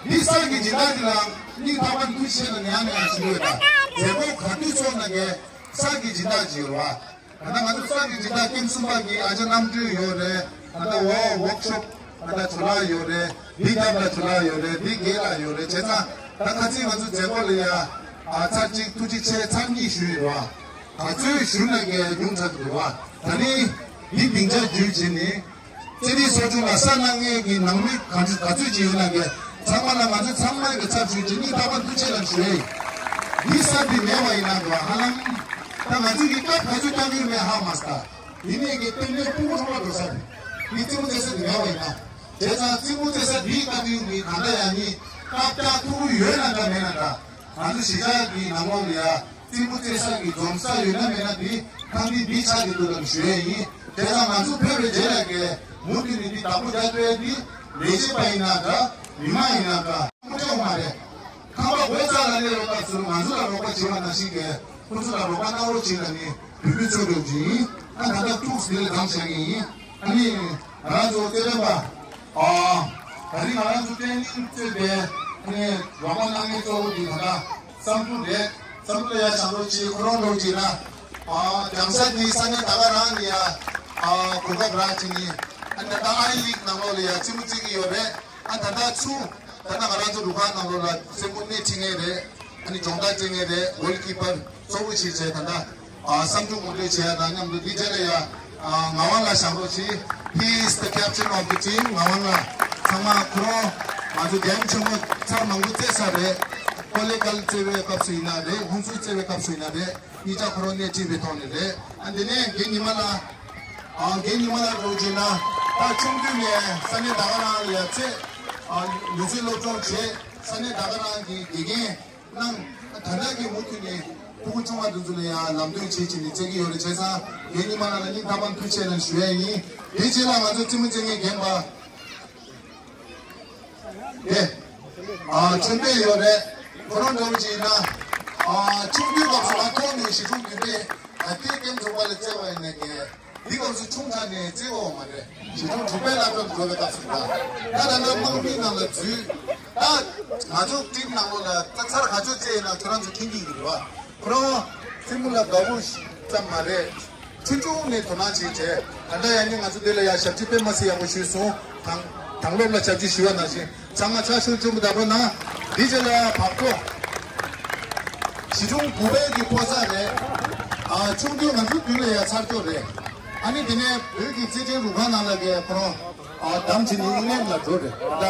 འདི་གསར་གྱི་སྦྱིན་བདག་འདི་ལ་སྙིང་ཐག་པ་ནས་ཐུགས་རྗེ་ཆེ་ལ་ནས་ཡང་ནས་ཡང་ཞུ་ཡོད་དང་། མཛད་སྒོ་ག་དུས་ཚོགས་གནང་མཁན་གསར་གྱི་སྦྱིན་བདག་ཅིག་ཡོད་རེད་བ། ད་ལྟ་ང་ཚོ་གསར་གྱི་སྦྱིན་བདག་ཀེམ་གསུམ་པ་གི་ཨ་ཅག་རྣམ་གྲོལ་ཡོད་རེད། ད་ལྟ་འོ་ཝོག་ཤོབ་ད་ལྟ་ཇོ་ལགས་ཡོད་རེད། འདི་རྒྱབ་ལ་ཇོ་ལགས་ཡོད་རེད། འདི་སྒེར་ལ་ཡོད་རེད། བྱས་ཙང་ད་ཁ་སང་ང་ཚོ་མཛད་སྒོ་ལ་ཡ་ཨ་ཚར་གཅིག་ཐུགས་རྗེ་ཆེ་ཚར་གཉིས་ཞུས་ཡོད་རེད་བ། ག་ཚོད་ཞུས་ན་གས་ཉུང་ཚར་འདུག་རེད་བ། ད་ནི་འདི་སྡིངས་ཆ་བརྒྱུད་བྱས་ནས་རྩེད་རིགས་ཚོགས་ཆུང་ལ་ས་གནང་མཁན་གྱི་ནང་མི་ག་ཚོད་ག་ཚོད་ཅིག་ཡོད་ན་གས་ཚང་མ་ལ་ང་ཚོ་ཚང་མ་གི་ཚབ་ཞུས་ཀྱི་སྙིང་ཐག་པ་ཐུགས་རྗེ་ཆེ་ལ་ཞུ་ཡས་ཡིན། འདི་ས་འདི་མེད་པ་ཡིན་ན་འགྲོ་ཧ་ལམ། ད་ང་ཚོ་གི་སྐབས་ག་ཚོད་བཏང་གི་ཡོད་མེད་ཧ་མ་སྟ། དེ་ནས་གི་སྟོན་པའི་སྤུ་གུ་ཚང་མ་འགྲོ་ས་རེད། འདི་རྩེད་མོ་རྩེ་ས་འདི་མེད་པ་ཡིན་ན། བྱས་ཙང་རྩེད་མོ་རྩེ་ས་འདིའི་སྟབས་ཡུལ་མི་གང་འདྲ་ཡང་ནི་སྟབས་རྟགས་ཐུག་གི་ཡོད་ན་འདྲ་མེད་ན་འདྲ། ང་ཚོ་གཞིས་ཆགས་ཀྱི་ནང་ལོགས་ལ་ཡ་རྩེད་མོ་རྩེ་ས་གི་འཛོམས་ས་ཡོད་ན་མེད་ན་འདི་ཐང་འདི་འདི་ཆགས་ཀྱི་འདུག་ལབ་ཞུ་ཡས་ཡིན། དེ་ཙང་ང་ཚོ་ཕེབས་པའི་རྗེས་ལ་གས་མུ་མཐུད་ནས་འདི་བདག་པོ་རྒྱག་ཐུབ་ཡས་འདི་ལས་བྱེད་པ་ཡིན་ན་འདྲ་མི་མང་ཡིན་ན་འདྲ་མུ་མཐུད་མ་རེད། ཁང་པ་སྒོ་རྩ་ལ་སླེབས་པའི་སྐབས་སུ་ང་ཚོ་ལ་རོགས་པ་བྱེད་པ་ནང་བཞིན་གས་ཁོ་ཚོ་ལ་རོགས་པ་གནང་རོགས་བྱེད་ལབ་ནས་འབོད་སྐུལ་ཚོགས་འདུ་བྱས་ཡིན། ཨ་ད་ལྟ་ཐུགས་འདི་ལ་བདམས་བྱ་ངེས་ཡིན། ཨ་ནི་ང་རང་ཚོ་རྩེད་འགྲན་པ། ཨ། ད་རིང་ང་རང་ཚོ་ཀྲེན་ནིང་རྩེད་པའི་ཨ་ནི་རོགས་པ་གནང་མཁན་གཙོ་བོ་དེ་ད་ལྟ་བསམ་གྲུབ་རེད། བསམ་གྲུབ་ལ་ཡ་བྱང་རོགས་གྱིས་ཁོ་རང་རོགས་གྱིས་ན། ཨ། རྒྱང་ས་དེ་ས་གནས་ད་ག་རང་ནས་ཡ། ཨ། གོ་སྐབས་རག་བྱས་ནས་ཨ་ནི་ད་ལྟ་ཨ་རི་ལིག་ནང་ལོགས་ལ་ཡ་རྩེད་མོ་རྩེ་གི་ཡོད་རེད། ཨ་ད་ལྟ་ཚུ། ད་ལྟ་ང་རང་ཚོ་རུ་ཁག་ནང་ལོགས་ལ་རྩེད་མོ་སྣེ་ཁྲིད་མཁན་རེད། ཨ་ནི་སྦྱོང་བརྡར་སྤྲད་མཁན་རེད། གོལ་ཀི་པར་གཙོ་བོ་བྱས་བྱས་ད་ལྟ་ཨ་བསམ་འགྲུབ་ངོ་སྤྲོད་བྱེད་ཡ་དང་མཉམ་དུ་འདི་རྗེས་ལ་ཡ་ཨ་ངག་དབང་ལགས་བཞག་རོགས་གྱིས། He is the captain of the team. ངག་དབང་ལགས་ཚང་མ་ཁོ་རང་ ང་ཚོ་རྒན་ཆེན་མོ་ཚར་མང་པོ་བཙལ་ས་རེད། ཀོ་ལེ་གལ་བཙལ་བའི་སྐབས་སུ་ཡིན་ན་རེད། ཧུན་སུར་བཙལ་བའི་སྐབས་སུ་ཡིན་ན་རེད། གཉིས་ཆ་ཁོ་རང་སྣེ་ཁྲིད་པའི་ཐོག་ནས་རེད། ཨ་འདི་ནས་རྒན་ཉི་མ་ལགས། ཨ་རྒན་ཉི་མ་ལགས་འགྲོ་བྱས་ན་ད་ཆུང་དུས་ནས་ས་གནས་ད་ག་རང་ལ་ཡ་ཚེ། ཨ་ལུས་རྩལ་སློབ་སྦྱོང་བྱས། ས་གནས་ད་ག་རང་གི་དགེ་རྒན་གནང་། ད་ལྟ་གི་མུ་མཐུད་ནས་ཕྲུ་གུ་ཆུང་བ་དེ་ཚོ་ལ་ཡ་ལམ་སྟོན་བྱེད་བྱེད་ནས་བཙལ་གྱི་ཡོད་རེད། བྱས་ཙང་རྒན་ཉི་མ་ལགས་ལ་སྙིང་ཐག་པ་ཐུགས་རྗེ་ཆེ་ཞུ་ཡ་ཡིན། དེའི་རྗེས་ལ་ང་ཚོ་རྩེད་མོ་རྩེ་མཁན་རྒན་པ། དེ། ཨ་ཆོས་འཕེལ་ཡོད་རེད། ཁོ་རང་འདྲ་བོ་ཅིག་ཡིན་ན། ཨ་ཆུང་དུས་སྐབས་སུ་ང་ཐོག་ནས་གཞིས་གྲོང་བདུན་པའི་ཨ་ཏི་ཀེམ་ཚོགས་པ་ལ་བཙལ་བ་ཡིན་ན་གི། འདི་སྐབས་སུ་ཆུང་དྲགས་ནས་བཙལ་བ་མ་རེད། གཞིས་གྲོང་དྲུག་པའི་བླ་སྤྲུལ་འགྲོ་བའི་སྐབས་སུ་ད། ད་ད་ལྟ་དམག་མིའི་ནང་ལ་འཛུལ། ད་ང་ཚོ་ཊིམ་ནང་ལོགས་ལ་ད་ཚར་ག་ཚོད་བཙལ་ཡིན་ན་ཁྱོད་རང་ཚོ་མཁྱེན་གྱི་ཡོད་རེད་བ། ཁོ་རང་རྩེད་མོ་ལ་དགའ་བོ་ཙམ་མ་རེད། ཆུང་ཆུང་ནས་དོ་སྣང་བྱེད་བྱས། ད་ལྟ་ཡང་ནི་ང་ཚོ་འདི་ལ་ཡང་ཞབས་ཕྱི་དཔེ་མ་སྲིད་ཡག་པོ་ཞུས་སོང་། དང་དང་སློབ་ལ་ཞབས་ཕྱི་ཞུ་བ་ནང་བཞིན་ཚང་མ་ཕྱག་ཤུགས་ཆེན་པོ་བརྡབ་རོགས་གནང་། འདི་རྗེས་ལ་ཡང་བག་གྲོ། གཞིས་གྲོང་དགུ་པའི་གི་ཕོ་གསར་རེད། ཨ་ཆུང་དུས་ང་ཚོ་མདུན་ལ་ཡང་ཚར་སྐྱོར་རེད། ཨ་ནི་དེ་ནས་བོད་ཀྱི་རྩེད་འགྲན་རུ་ཁག་ནང་ལ་གི་ཁོ་རང་ཨ་བདམས་བྱས་ནས་ཨིང་ལན་ལ་འགྲོ་རེད། ད་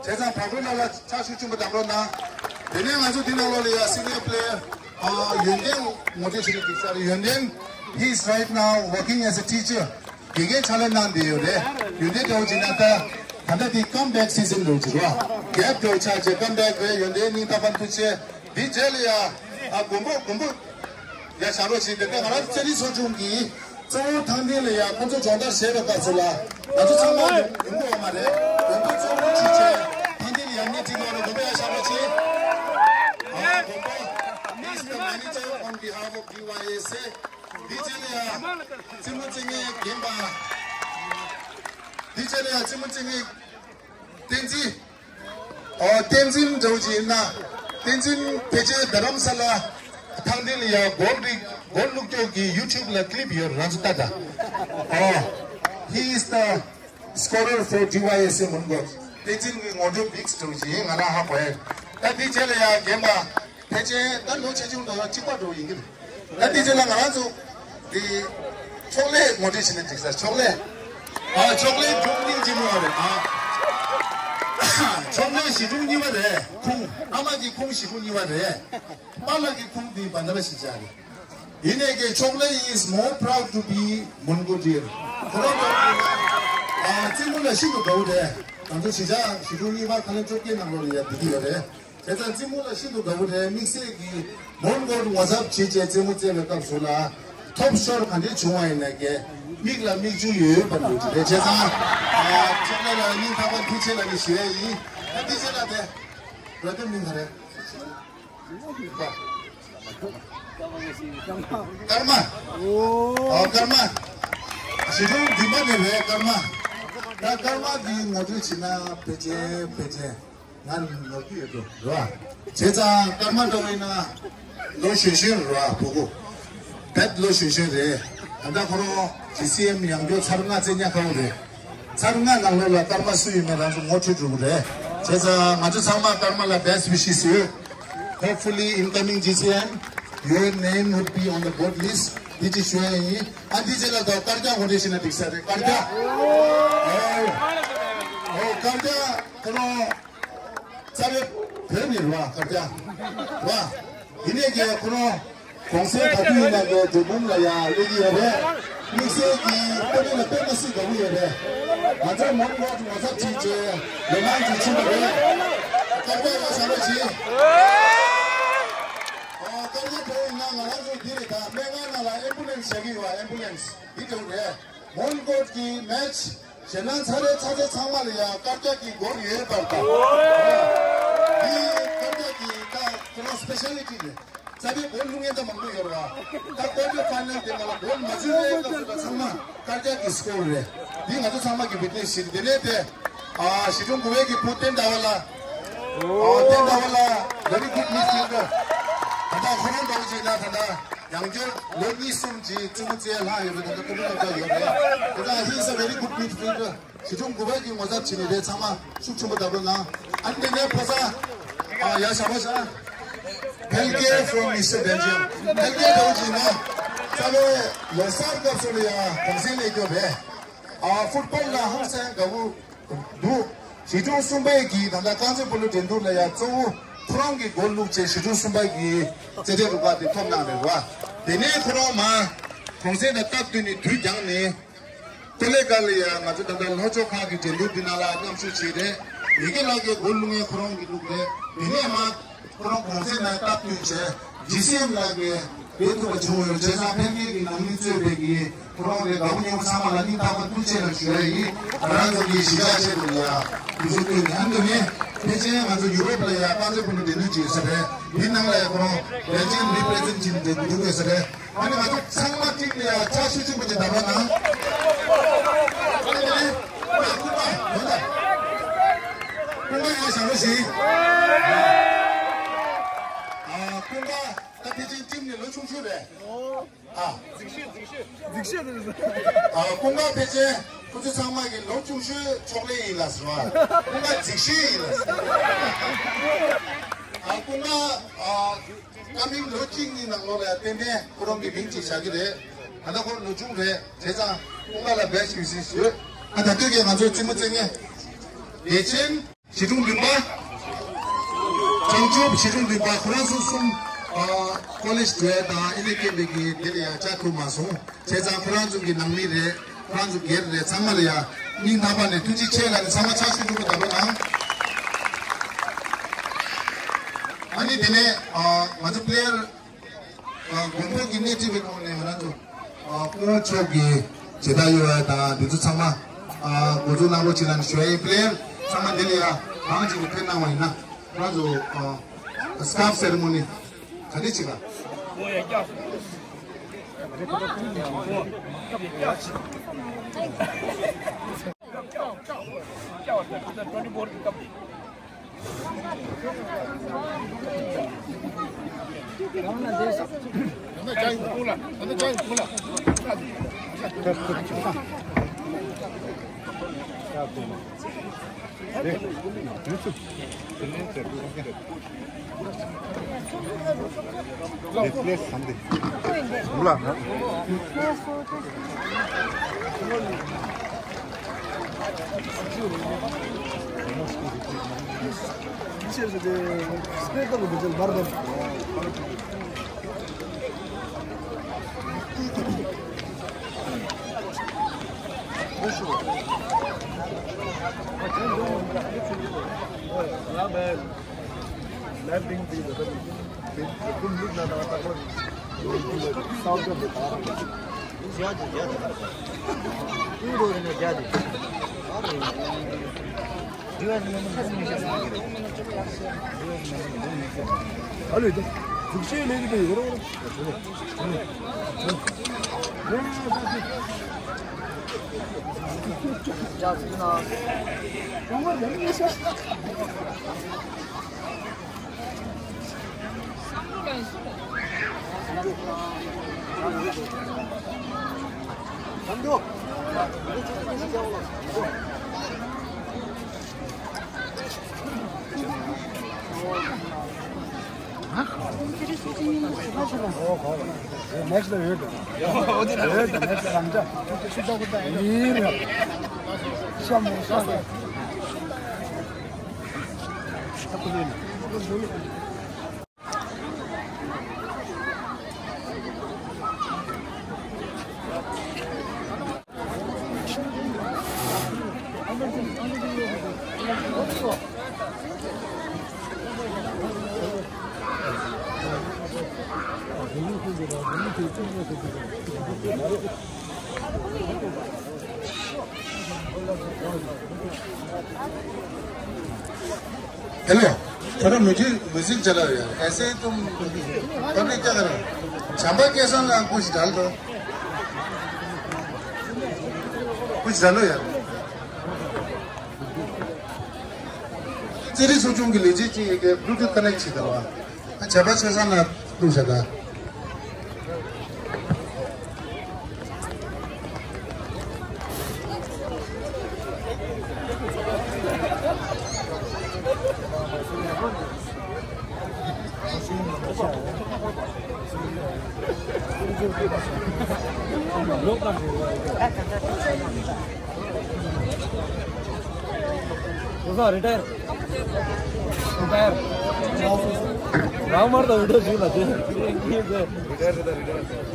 བྱས་ཙང་བག་གྲོ་ལགས་ལ་ཕྱག་ཤུགས་ཆེན་པོ་བརྡབ་རོགས་གནང་། དེ་ནས་ང་ཚོ་འདི་ནང་ལོགས་ལ་ཡང་སི་ནི་ཡར་པི་ལེ་ཡར། ཨ་ཡོན་ཏན་ངོ་སྤྲོད་བྱེད་ཀྱི་འདུག་ས་རེད། ཡོན་ཏན། He is right now working as a teacher. དགེ་རྒན་ཕྱག་ལས་གནང་བསྡད་ཡོད་རེད། ཡོན་ཏན་འདྲ་བོ་ཅིག་ན་ད་ད་ལྟ་དེ་ཀམ་བེག་སི་ཛན་འདྲ་བོ་ཅིག་རེད་བ། གེབ་འདྲ་བོ་ཆགས་བྱས་ཀམ་བེག་རེད། ཡོན་ཏན་སྙིང་ཐག་པ་ཐུགས་རྗེ་ཆེ། འདི་རྗེས་ལ་ཡ་ཨ་མགོན་པོ་མགོན་པོ་ཡ་བཞག་རོགས་བྱེད། དེ་ལྟར་ང་རང་རྩེད་རིགས་ཚོགས་ཆུང་གི་གཙོ་བོ་ཐང་སྟེང་ལ་ཡ་ཁོང་ཚོ་སྦྱོང་བརྡར་བྱེད་པའི་སྐབས་སུ་ལ་ང་ཚོ་ཚང་མ་ཡོང་གི་ཡོད་མ་རེད། མགོན་པོ་གཙོ་བོ་ཅིག་བྱས་ཐང་སྟེང་ལ་ཡ་སྣེ་ཁྲིད་གནང་རོགས། མགོན་པོ་ཡ་བཞག་རོགས་བྱེད། ཨ་མགོན་པོ། He's the manager on behalf of D Y S A. འདི་རྗེས་ལ་ཡ་རྩེད་མོ་རྩེ་མཁན་རྒན་པ། འདི་རྗེས་ལ་ཡ་རྩེད་མོ་རྩེ་མཁན་བསྟན་འཛིན། ཨོ་བསྟན་འཛིན་འདྲ་བོ་ཅིག་ཡིན་ན། བསྟན་འཛིན་ཕལ་ཆེར་རྡ་རམ་ས་ལ་ཐང་སྟེང་ལ་ཡ་སྒོར་རིག་སྒོར་བླུག་སྐྱོག་གི་ཡུ་ཊུབ་ལ་ཀི་ལིབ་ཡོད་རེད། རང་ཚོ་ལྟ་ད། ཨོ། He is the scorer for D Y S A མོན་གྷོ། བསྟན་འཛིན་གྱི་ངོ་སྤྲོད་བིག་སི་འདྲ་བོ་ཅིག་ཡིན། ང་རང་ཧ་གོ་ཡ། ད་འདི་རྗེས་ལ་ཡ་རྒན་པ། ཕལ་ཆེར་ད་ལོ་ཆེ་ཆུང་དང་གཅིག་པ་འགྲོ་ཡིན་གྱི་རེད། ད་འདི་རྗེས་ལ་ང་རང་ཚོ་འདི་ཕྱོགས་ལས་ངོ་སྤྲོད་བྱེད་ན་འགྲིག་ས། ཕྱོགས་ལས། ཨ་ཕྱོགས་ལས་འབྲུག་སྙིང་རྗེ་མོ་བ་རེད། ཨ་ཕྱོགས་ལས་གཞིས་གྲོང་གཉིས་པ་རེད། ཁོང་ཨ་མ་གི་ཁོང་གཞིས་གྲོང་གཉིས་པ་རེད། པཱ་ལགས་ཀྱི་ཁོང་འདི་བ་ན་ར་གཞིས་ཆགས་རེད། ཡིན་ནའི་གི་ཕྱོགས་ལས་is more proud to be མོན་གྷོ་ཌི་ཡར། ཁོ་རང་ཚོ་ཨ་རྩེད་མོ་ལ་ཤིན་ཏུ་དགའ་བོ་རེད། ང་ཚོ་གཞིས་ཆགས་གཞིས་གྲོང་གཉིས་པ་ཁ་ལན་བཅོ་བརྒྱད་ནང་ལོགས་ལ་ཡ་བསྡད་ཀྱི་ཡོད་རེད། དེ་ཙང་རྩེད་མོ་ལ་ཤིན་ཏུ་དགའ་བོ་རེད། དམིགས་བསལ་གྱིས་མོན་གྷོར་ངོ་ཚབ་བྱེད་བྱས་རྩེད་མོ་རྩེ་བའི་སྐབས་སུ་ལ་ཐོབ་ཤོར་ག་འདྲས་བྱུང་བ་ཡིན་ན་གི་མིག་ལ་མིག་ཆུ་ཡོད་ཡོད་པ་འདུག་རེད། བྱས་ཙང་ཨ་ཕྱོགས་ལས་ལ་སྙིང་ཐག་པ་ཐུགས་རྗེ་ཆེ་ལབ་ནས་ཞུ་ཡས་ཡིན། ད་འདི་བྱས་ལ་དེ་ར་དེ་མིང་ག་རེད། ཀརྨ། ཨོ་ཀརྨ། གཞིས་གྲོང་བདུན་པ་ནས་རེད་ཀརྨ། ད་ཀརྨ་འདི་ངོ་སྤྲོད་བྱས་ན་ཕལ་ཆེར་ཕལ་ཆེར་ང་ནོར་གྱི་ཡོད་འགྲོ་རེད་བ། བྱས་ཙང་ཀརྨ་འདྲ་བོ་ཡིན་ན་ལོ་གཞོན་གཞོན་རེད་བ། ཕྲུ་གུ་བེད་ལོ་གཞོན་གཞོན་རེད། ད་ལྟ་ཁོ་རང་ཇི་སི་ཨེམ་ཡང་སྐྱོར་ཚར་ལྔ་རྩེ་ཉག་ཁ་བོ་རེད། ཚར་ལྔ་ནང་ལོགས་ལ་ཀརྨ་སུ་ཡིན་མིན་རང་ཚོ་ངོ་འཕྲོད་འགྲོ་གི་རེད། བྱས་ཙང་ང་ཚོ་ཚང་མ་ཀརྨ་ལ་best wishes ཡོད། Hopefully in coming G C M your name would be on the board list. འདི་ཅིག་ཞུ་ཡ་ཡིན། ཨ་འདི་རྗེས་ལ་ད་དཀར་རྒྱག་ངོ་སྤྲོད་བྱས་ན་འགྲིག་ས་རེད། དཀར་རྒྱག་ཨོ་ཨོ་དཀར་རྒྱག་ཁོ་རང་རྩ་བའི་བོད་ནས་རེད་བ། དཀར་རྒྱག་རེད་བ། ཡིན་ནའི་གི་ཁོ་རང་གོང་གསལ་ག་དུས་ཡིན་ན་གི་འབྲས་སྤུངས་ལ་ཡ་སླེབས་ཀྱི་ཡོད་རེད། དམིགས་བསལ་གྱི་ལྟ་བུ་ལ་དཔེ་མ་སྲིད་དགའ་བོ་ཡོད་རེད། ང་ཚོ་མོན་གྷོ་ངོ་ཚབ་བྱས་བྱས་ལོ་མང་ཅིག་ཕྱིན་པ་རེད། དཀར་རྒྱག་ལ་བཟང་བོ་བྱེད། ཨོ་དཀར་རྒྱག་བོད་ཡིན་ན་ང་རང་ཚོ་འདི་རེད། ད་སྨན་ཁང་ནང་ལ་ཨེམ་བུ་ལན་སི་བཞག་གི་ཡོད། ཨེམ་བུ་ལན་སི་འདི་འདྲ་བོ་རེད། མོན་གྷོ་གི་མེ་ཆི་ཞེད་སྣང་ཚ་རེ་ཚ་ཚ་ཚང་མ་ལ་ཡ་དཀར་རྒྱག་གི་སྒོར་ཡོད་པར་དང་། འདི་དཀར་རྒྱག་གི་ད་ཁོ་རང་སི་པེ་ཤལ་ལི་ཊི་རེད། རྩ་བའི་སྒོར་བླུག་མཁན་ད་མང་པོ་ཡོད་རེད་བ། ད་ཀོ་ཊར་ཕའི་ནལ་དེ་མ་ལ་སྒོར་མ་འཛུལ་བའི་སྐབས་སུ་ད་ཚང་མ་དཀར་རྒྱག་གི་སི་ཀོར་རེད། འདི་ང་ཚོ་ཚང་མ་གི་བིག་ནེ་སི་ཞིག་རེད། དེ་ནས་དེ་ཨ་གཞིས་གྲོང་དགུ་པའི་གི་བུ་བསྟན་ཟླ་བ་ལགས། ཨ་བསྟན་ཟླ་བ་ལགས་very good midfielder། ད་ལྟ་ཁོ་རང་འདྲ་བོ་ཅིག་ན་ད་ལྟ་ཡང་བསྐྱར་ལོ་གཉིས་གསུམ་གྱི་རྩེད་མོ་རྩེ་ལྷག་ཡོད་རེད། ད་ལྟ་ཀུ་ལུ་ལ་ཡོད་རེད། ད་ལྟ་he is a very good midfielder། གཞིས་གྲོང་དགུ་པའི་གི་ངོ་ཚབ་བྱས་ནས་རེད། ཚང་མ་ཤུགས་ཆེན་པོ་བརྡབ་རོགས་གནང་། ཨ་ནི་དེ་ནས་ཕོ་གསར་ཨ་ཡ་ཞྭ་མོ་ཤ་ཕལ་སྐད་from Mister Belgium། ཕལ་སྐད་འདྲ་བོ་ཅིག་ཡིན་ན་རྩ་བའི་ལོ་གསར་སྐབས་སུ་ལ་ཡ་གུང་སེང་ལས་སྐྱོབ་རེད། ཨ་ཕུཊ་བོལ་ལ་ཧང་སང་དགའ་བོ་འདུག་གཞིས་གྲོང་གསུམ་པའི་གི་ད་ལྟ་རྐང་རྩེད་སྤོ་ལོ་འགྲན་བསྡུར་ལ་ཡང་གཙོ་བོ་ཁོ་རང་གི་མགོ་བླུགས་བྱས་གཞིས་གྲོང་གསུམ་པ་གི་རྩེད་འགྲན་རུ་ཁག་དེ་ཐོབ་གནང་རེད་བ། དེ་ནས་ཁོ་རང་མ་གོང་གསལ་ན་སྟབས་བསྟུན་ནས་དུས་འགྱངས་ནས། ཏོ་ལེ་ཀ་ལ་ཡ་ང་ཚོ་ད་ལྟ་ལྷོ་ཕྱོགས་ཁག་གི་འགྲན་བསྡུར་འདི་ནང་ལ་མཉམ་ཞུགས་བྱས་རེད། ཡི་གེ་ལགས་ཀྱི་མགོ་བླུགས་མཁན་ཁོ་རང་གི་ལུགས་རེད། དེ་ནས་མ་ཁོ་རང་གོང་གསལ་ན་སྟབས་བསྟུན་བྱས་ཇི་སི་ཨེམ་ལགས་ཀྱིས་འབད་ཐུབ་པ་བྱུང་ཡོད། བྱས་ཙང་ཕན་ཁེ་གི་ནང་མི་གཙོས་པའི་གི་ཁོ་རང་རེད། དགའ་པོ་ཉེ་པོ་ཚང་མ་ལ་སྙིང་ཐག་པ་ཐུགས་རྗེ་ཆེ་ལ་ཞུ་ཡ་ཡིན། ང་རང་ཚོ་གི་གཞིས་ཆགས་ཆེད་དུ་ལ་ཡ་དུས་ཚོད་བཏོན་ནས། ཨ་ནི་དེ་ནས་ཕལ་ཆེར་ང་ཚོ་ཡུ་རོབ་ལ་ཡ་རྐང་རྩེད་སྤོ་ལོ་འགྲན་བསྡུར་བྱེད་ས་རེད། དེའི་ནང་ལ་ཡ་ཁོ་རང་བེལ་ཇི་ཡམ་རི་པི་རི་ཛེན་བྱེད་ནས་འགྲན་བསྡུར་དགོས་ས་རེད། ཨ་ནི་ང་ཚོ་ཚང་མ་གཅིག་ལ་ཡ་ཕྱག་ཤུགས་ཆེན་པོ་ཅིག་བརྡབ་རོགས་གནང་། ཨ་ནི་དེ་ནས་ཀུན་དགའ་ཡོད་ད། ཀུན་དགའ་ཡ་ཞང་ལོ་ཞིག་ཨ་ཀུན་དགའ་ད་ཕལ་ཆེར་ཊིམ་ནས་ལོ་ཆུང་ཤོས་རེད། ཨ། འཛིག་ཤོས་འཛིག་ཤོས། འཛིག་ཤོས་དེ་རེད། ཨ་ཀུན་དགའ་ཕལ་ཆེར་ཁོ་ཚོ་ཚང་མ་གི་ལོ་ཆུང་ཤོས་ཕྱོགས་ལས་ཡིན་ལ་ཟེར་བ། ཀུན་དགའ་འཛིག་ཤོས་ཡིན་ལ་ཟེར། ཨ་ཀུན་དགའ་ཨ། ཀ་མིང་ལོ་གཅིག་གཉིས་ནང་ལོགས་ལ་ཏན་ཏན་ཁོ་རང་གི་མིང་ཅིག་བཞག་གི་རེད། ད་ལྟ་ཁོ་ལོ་ཆུང་རེད། བྱས་ཙང་ཀུན་དགའ་ལ་best wishes ཞུ། ཨ་ད་ལྟོས་ཀྱི་ང་ཚོ་རྩེད་མོ་རྩེ་མཁན་བདེ་ཆེན། གཞིས་གྲོང་བདུན་པ། བྱང་ཆུབ་གཞིས་གྲོང་བདུན་པ་ཁོ་རང་ཚོ་གསུམ་ཨ་ཀོ་ལེཇ་འགྲོ་ཡ་དང་ཨེ་ནས་སྐྱེས་པའི་གི་དེ་ལ་ཡ་བཅར་ཐུབ་མ་སོང་། བྱས་ཙང་ཁོ་རང་ཚོ་གི་ནང་མི་རེད། ཁོ་རང་ཚོ་སྒེར་རེད། ཚང་མ་ལ་ཡ་སྙིང་ཐག་པ་ནས་ཐུགས་རྗེ་ཆེ་ལབ་ནས་ཚང་མ་ཕྱག་ཤུགས་ཆེན་པོ་བརྡབ་རོགས་གནང་། ཨ་ནི་དེ་ནས་ཨ་ང་ཚོ་པི་ལེ་ཡར་ཨ་དགོན་པ་གི་སྣེ་ཁྲིད་པའི་ཐོག་ནས་ང་རང་ཚོ་ཨ་སྐུ་ངོ་མཆོག་གི་མཇལ་དར་གཡོག་ཡ་དང་འདི་ཚོ་ཚང་མ་ཨ་འགོ་འཛུགས་གནང་རོགས་བྱེད་ལབ་ནས་ཞུ་ཡ་ཡིན། པི་ལེ་ཡར་ཚང་མ་འདི་ལ་ཡ་གང་ཅིག་ནས་ཕེབས་གནང་བ་ཡིན་ན་ང་རང་ཚོ་ཨ་སི་ཀར་ཕི་སེ་རི་མོ་ནི་ག་འདྲ་བྱེད་ག हेलो, थोड़ा music, music चलाओ यार। ऐसे ही तुम पब्लिक क्या कर रहे हो? झांपा कैसा लगा? कुछ डाल दो, कुछ डालो यार। ཙི་རི་ཚོགས་ཆུང་གི་ལས་བྱེད་ཅིག་གིས་Bluetooth connect བྱེད་དང་བ། ཨ་བྱ་བ་ཆེ་ས་ན་ལུག་བྱ་དང་། ཁོ་ཚང་རི་ཊ་ཡར། རི་ཊ་ཡར། རང་མར་དང་བི་ཌིའོ་ཞིག་ལ་དེ། རི་ཊ་ཡར་རེད་ད། རི་ཊ་ཡར་རེད།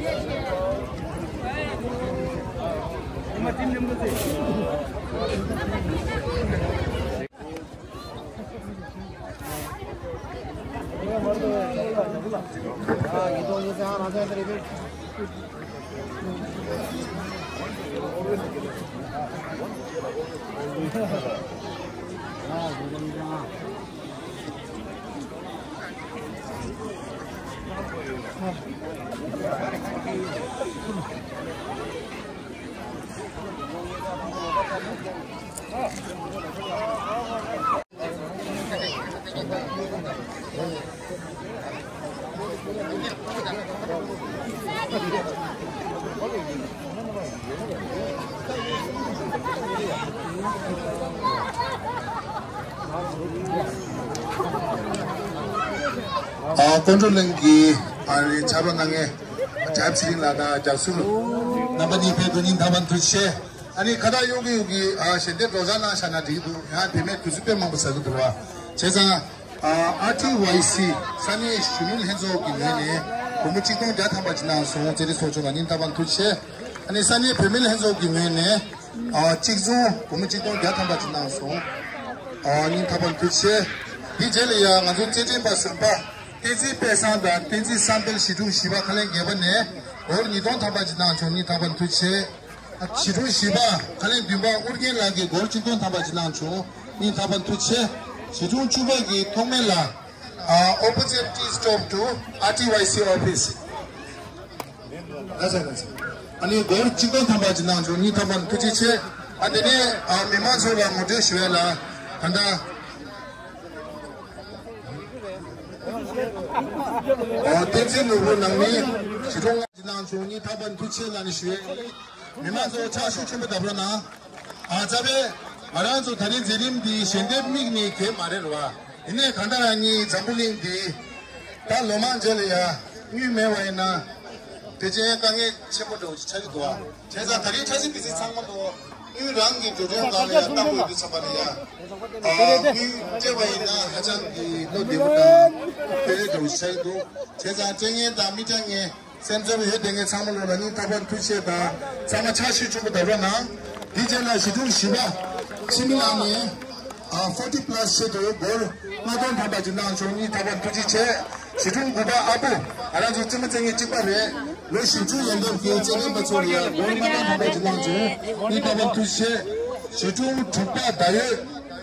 ཨ། ཀོང་སྤྲུལ་གླིང་གི་ཨ་ནི་ཕྱག་རོགས་གནང་མཁན་རྒྱལ་ཚེ་རིང་ལགས་དང་རྒྱལ་ཟུར་རྣམ་པ་གཉིས་ཕེབས་དུས་སྙིང་ཐག་པ་ནས་ཐུགས་རྗེ་ཆེ། ཨ་ནི་ཁ་བརྡ་གཡོག་གི་གཡོག་གི་ཨ་ཞལ་འདེབས་སྒྲོག་སྦྱང་གནང་བཞག་ན་འགྲིག་འདུག་ཡང་དེ་མེད་དུས་ཚོད་དཔེ་མང་པོ་ཟ་གི་འདུག་བ། བྱས་ཙང་ཨ་ཨར་ཊི་ཝའི་སི་ས་གནས་གཞོན་ནུ་ལྷན་ཚོགས་ཀྱི་ངོས་ནས་སྒོར་མོ་གཅིག་སྟོང་བརྒྱ་ཐམ་པ་ཅིག་གནང་སོང་། རྩེ་རིགས་ཚོགས་ཆུང་ལ་སྙིང་ཐག་པ་ནས་ཐུགས་རྗེ་ཆེ། ཨ་ནི་ས་གནས་བུད་མེད་ལྷན་ཚོགས་ཀྱི་ངོས་ནས་ཨ་གཅིག་མཚུངས་སྒོར་མོ་གཅིག་སྟོང་བརྒྱ་ཐམ་པ་ཅིག་གནང་སོང་། ཨ་སྙིང་ཐག་པ་ནས་ཐུགས་རྗེ་ཆེ། དེའི་རྗེས་ལ་ཡང་ང་ཚོ་རྩེད་འགྲན་པ་གཞོན་པ་བསྟན་འཛིན་དཔལ་བཟང་དང་བསྟན་འཛིན་བསམ་འཕེལ། གཞིས་གྲོང་བཞི་པ་ཁ་ལས་བརྒྱད་པ་ནས་སྒོར་ཉིས་སྟོང་ཐམ་པ་ཅིག་གནང་བྱུང་། སྙིང་ཐག་པ་ནས་ཐུགས་རྗེ་ཆེ། གཞིས་གྲོང་བཞི་པ་ཁ་ལས་བདུན་པ་ཨུ་རྒྱན་ལགས་ཀྱིས་སྒོར་གཅིག་སྟོང་ཐམ་པ་ཅིག་གནང་བྱུང་། སྙིང་ཐག་པ་ནས་ཐུགས་རྗེ་ཆེ། གཞིས་གྲོང་བཅུ་པ་གི་ཐོགས་མེད་ལགས། ཨ་opposite tea stop to R T Y C office། ལགས་སོ་ལགས་སོ། ཨ་ནི་སྒོར་གཅིག་སྟོང་ཐམ་པ་ཅིག་གནང་བྱུང་། སྙིང་ཐག་པ་ནས་ཐུགས་རྗེ་ཆེ། ཨ་དེ་ནས་ཨ་མི་མང་ཚོ་ལ་ངོ་སྤྲོད་ཞུ་ཡས་ལ། ད་ལྟ་ཨ་བསྟན་འཛིན་ནོར་བུ་ནང་མི་གཞིས་གྲོང་ལྔ་ཅིག་གནང་བྱུང་། སྙིང་ཐག་པ་ནས་ཐུགས་རྗེ་ཆེ་ལབ་ནས་ཞུ་ཡས་ཡིན། མི་མང་ཚོ་ཕྱག་ཤུགས་ཆེན་པོ་བརྡབ་རོགས་གནང་། ཨ་རྩ་བའི་ང་རང་ཚོ་ད་རིང་མཛད་རིམ་འདི་ཞལ་འདེབས་དམིགས་ནས་གལ་མ་རེད་རེད་བ། ཡིན་ནའི་གང་ལྟར་ཡང་ངའི་འཛམ་བུ་གླིང་འདི་ད་ལོ་མང་རྗེས་ལ་ཡ་དངུལ་མེད་པ་ཡིན་ན་དེ་ཅན་དཀའ་ངལ་ཆེན་པོ་འདྲ་བོ་ཞིག་ཆགས་ཀྱི་འདུག་བ། བྱས་ཙང་ད་རིང་འཆར་གཞི་འདི་ཚོ་ཚང་མ་ལོ་དངུལ་རང་གི་འགྲོ་གྲོན་སྒང་ལ་ཡ་བཏང་དགོས་དུས་ཙམ་པ་ལ་ཡ་ཨ་དངུལ་སྤྲད་པ་ཡིན་ན་ཧ་ཅང་གི་བློ་བདེ་པོ་དང་སྤེལ་རེས་འདྲ་བོ་ཞིག་ཆགས་ཀྱི་འདུག་བྱས་ཙང་སྤྲད་མཁན་དང་མི་སྤྲད་མཁན། སེམས་འཚབ་ཡོད་བསྡད་མཁན་ཚང་མ་ལོ་ལ་སྙིང་ཐག་པ་ཐུགས་རྗེ་ཆེ་དང་། ཚང་མ་ཕྱག་ཤུགས་ཆེན་པོ་བརྡབ་རོགས་གནང་། དེའི་རྗེས་ལ་གཞིས་གྲོང་བཞི་པ་འཆི་མེད་ལགས་ནས་ཨ་forty plus ཆེད་དུ་སྒོར་ལྔ་སྟོང་ཐམ་པ་ཅིག་གནང་བྱུང་། སྙིང་ཐག་པ་ཐུགས་རྗེ་ཆེ། གཞིས་གྲོང་དགུ་པ་ཨ་པོ། ང་རང་ཚོ་རྩེད་མོ་རྩེ་མཁན་གཅིག་པ་རེད། ལོ་བཞི་བཅུ་ཡན་འདབ་ཀྱི་རྩེད་འགྲན་པ་ཚོ་ལ་ཡང་སྒོར་ལྔ་སྟོང་ཐམ་པ་ཅིག་གནང་བྱུང་། སྙིང་ཐག་པ་ཐུགས་རྗེ་ཆེ། གཞིས་གྲོང་དྲུག་པ་ཟླ་འོད།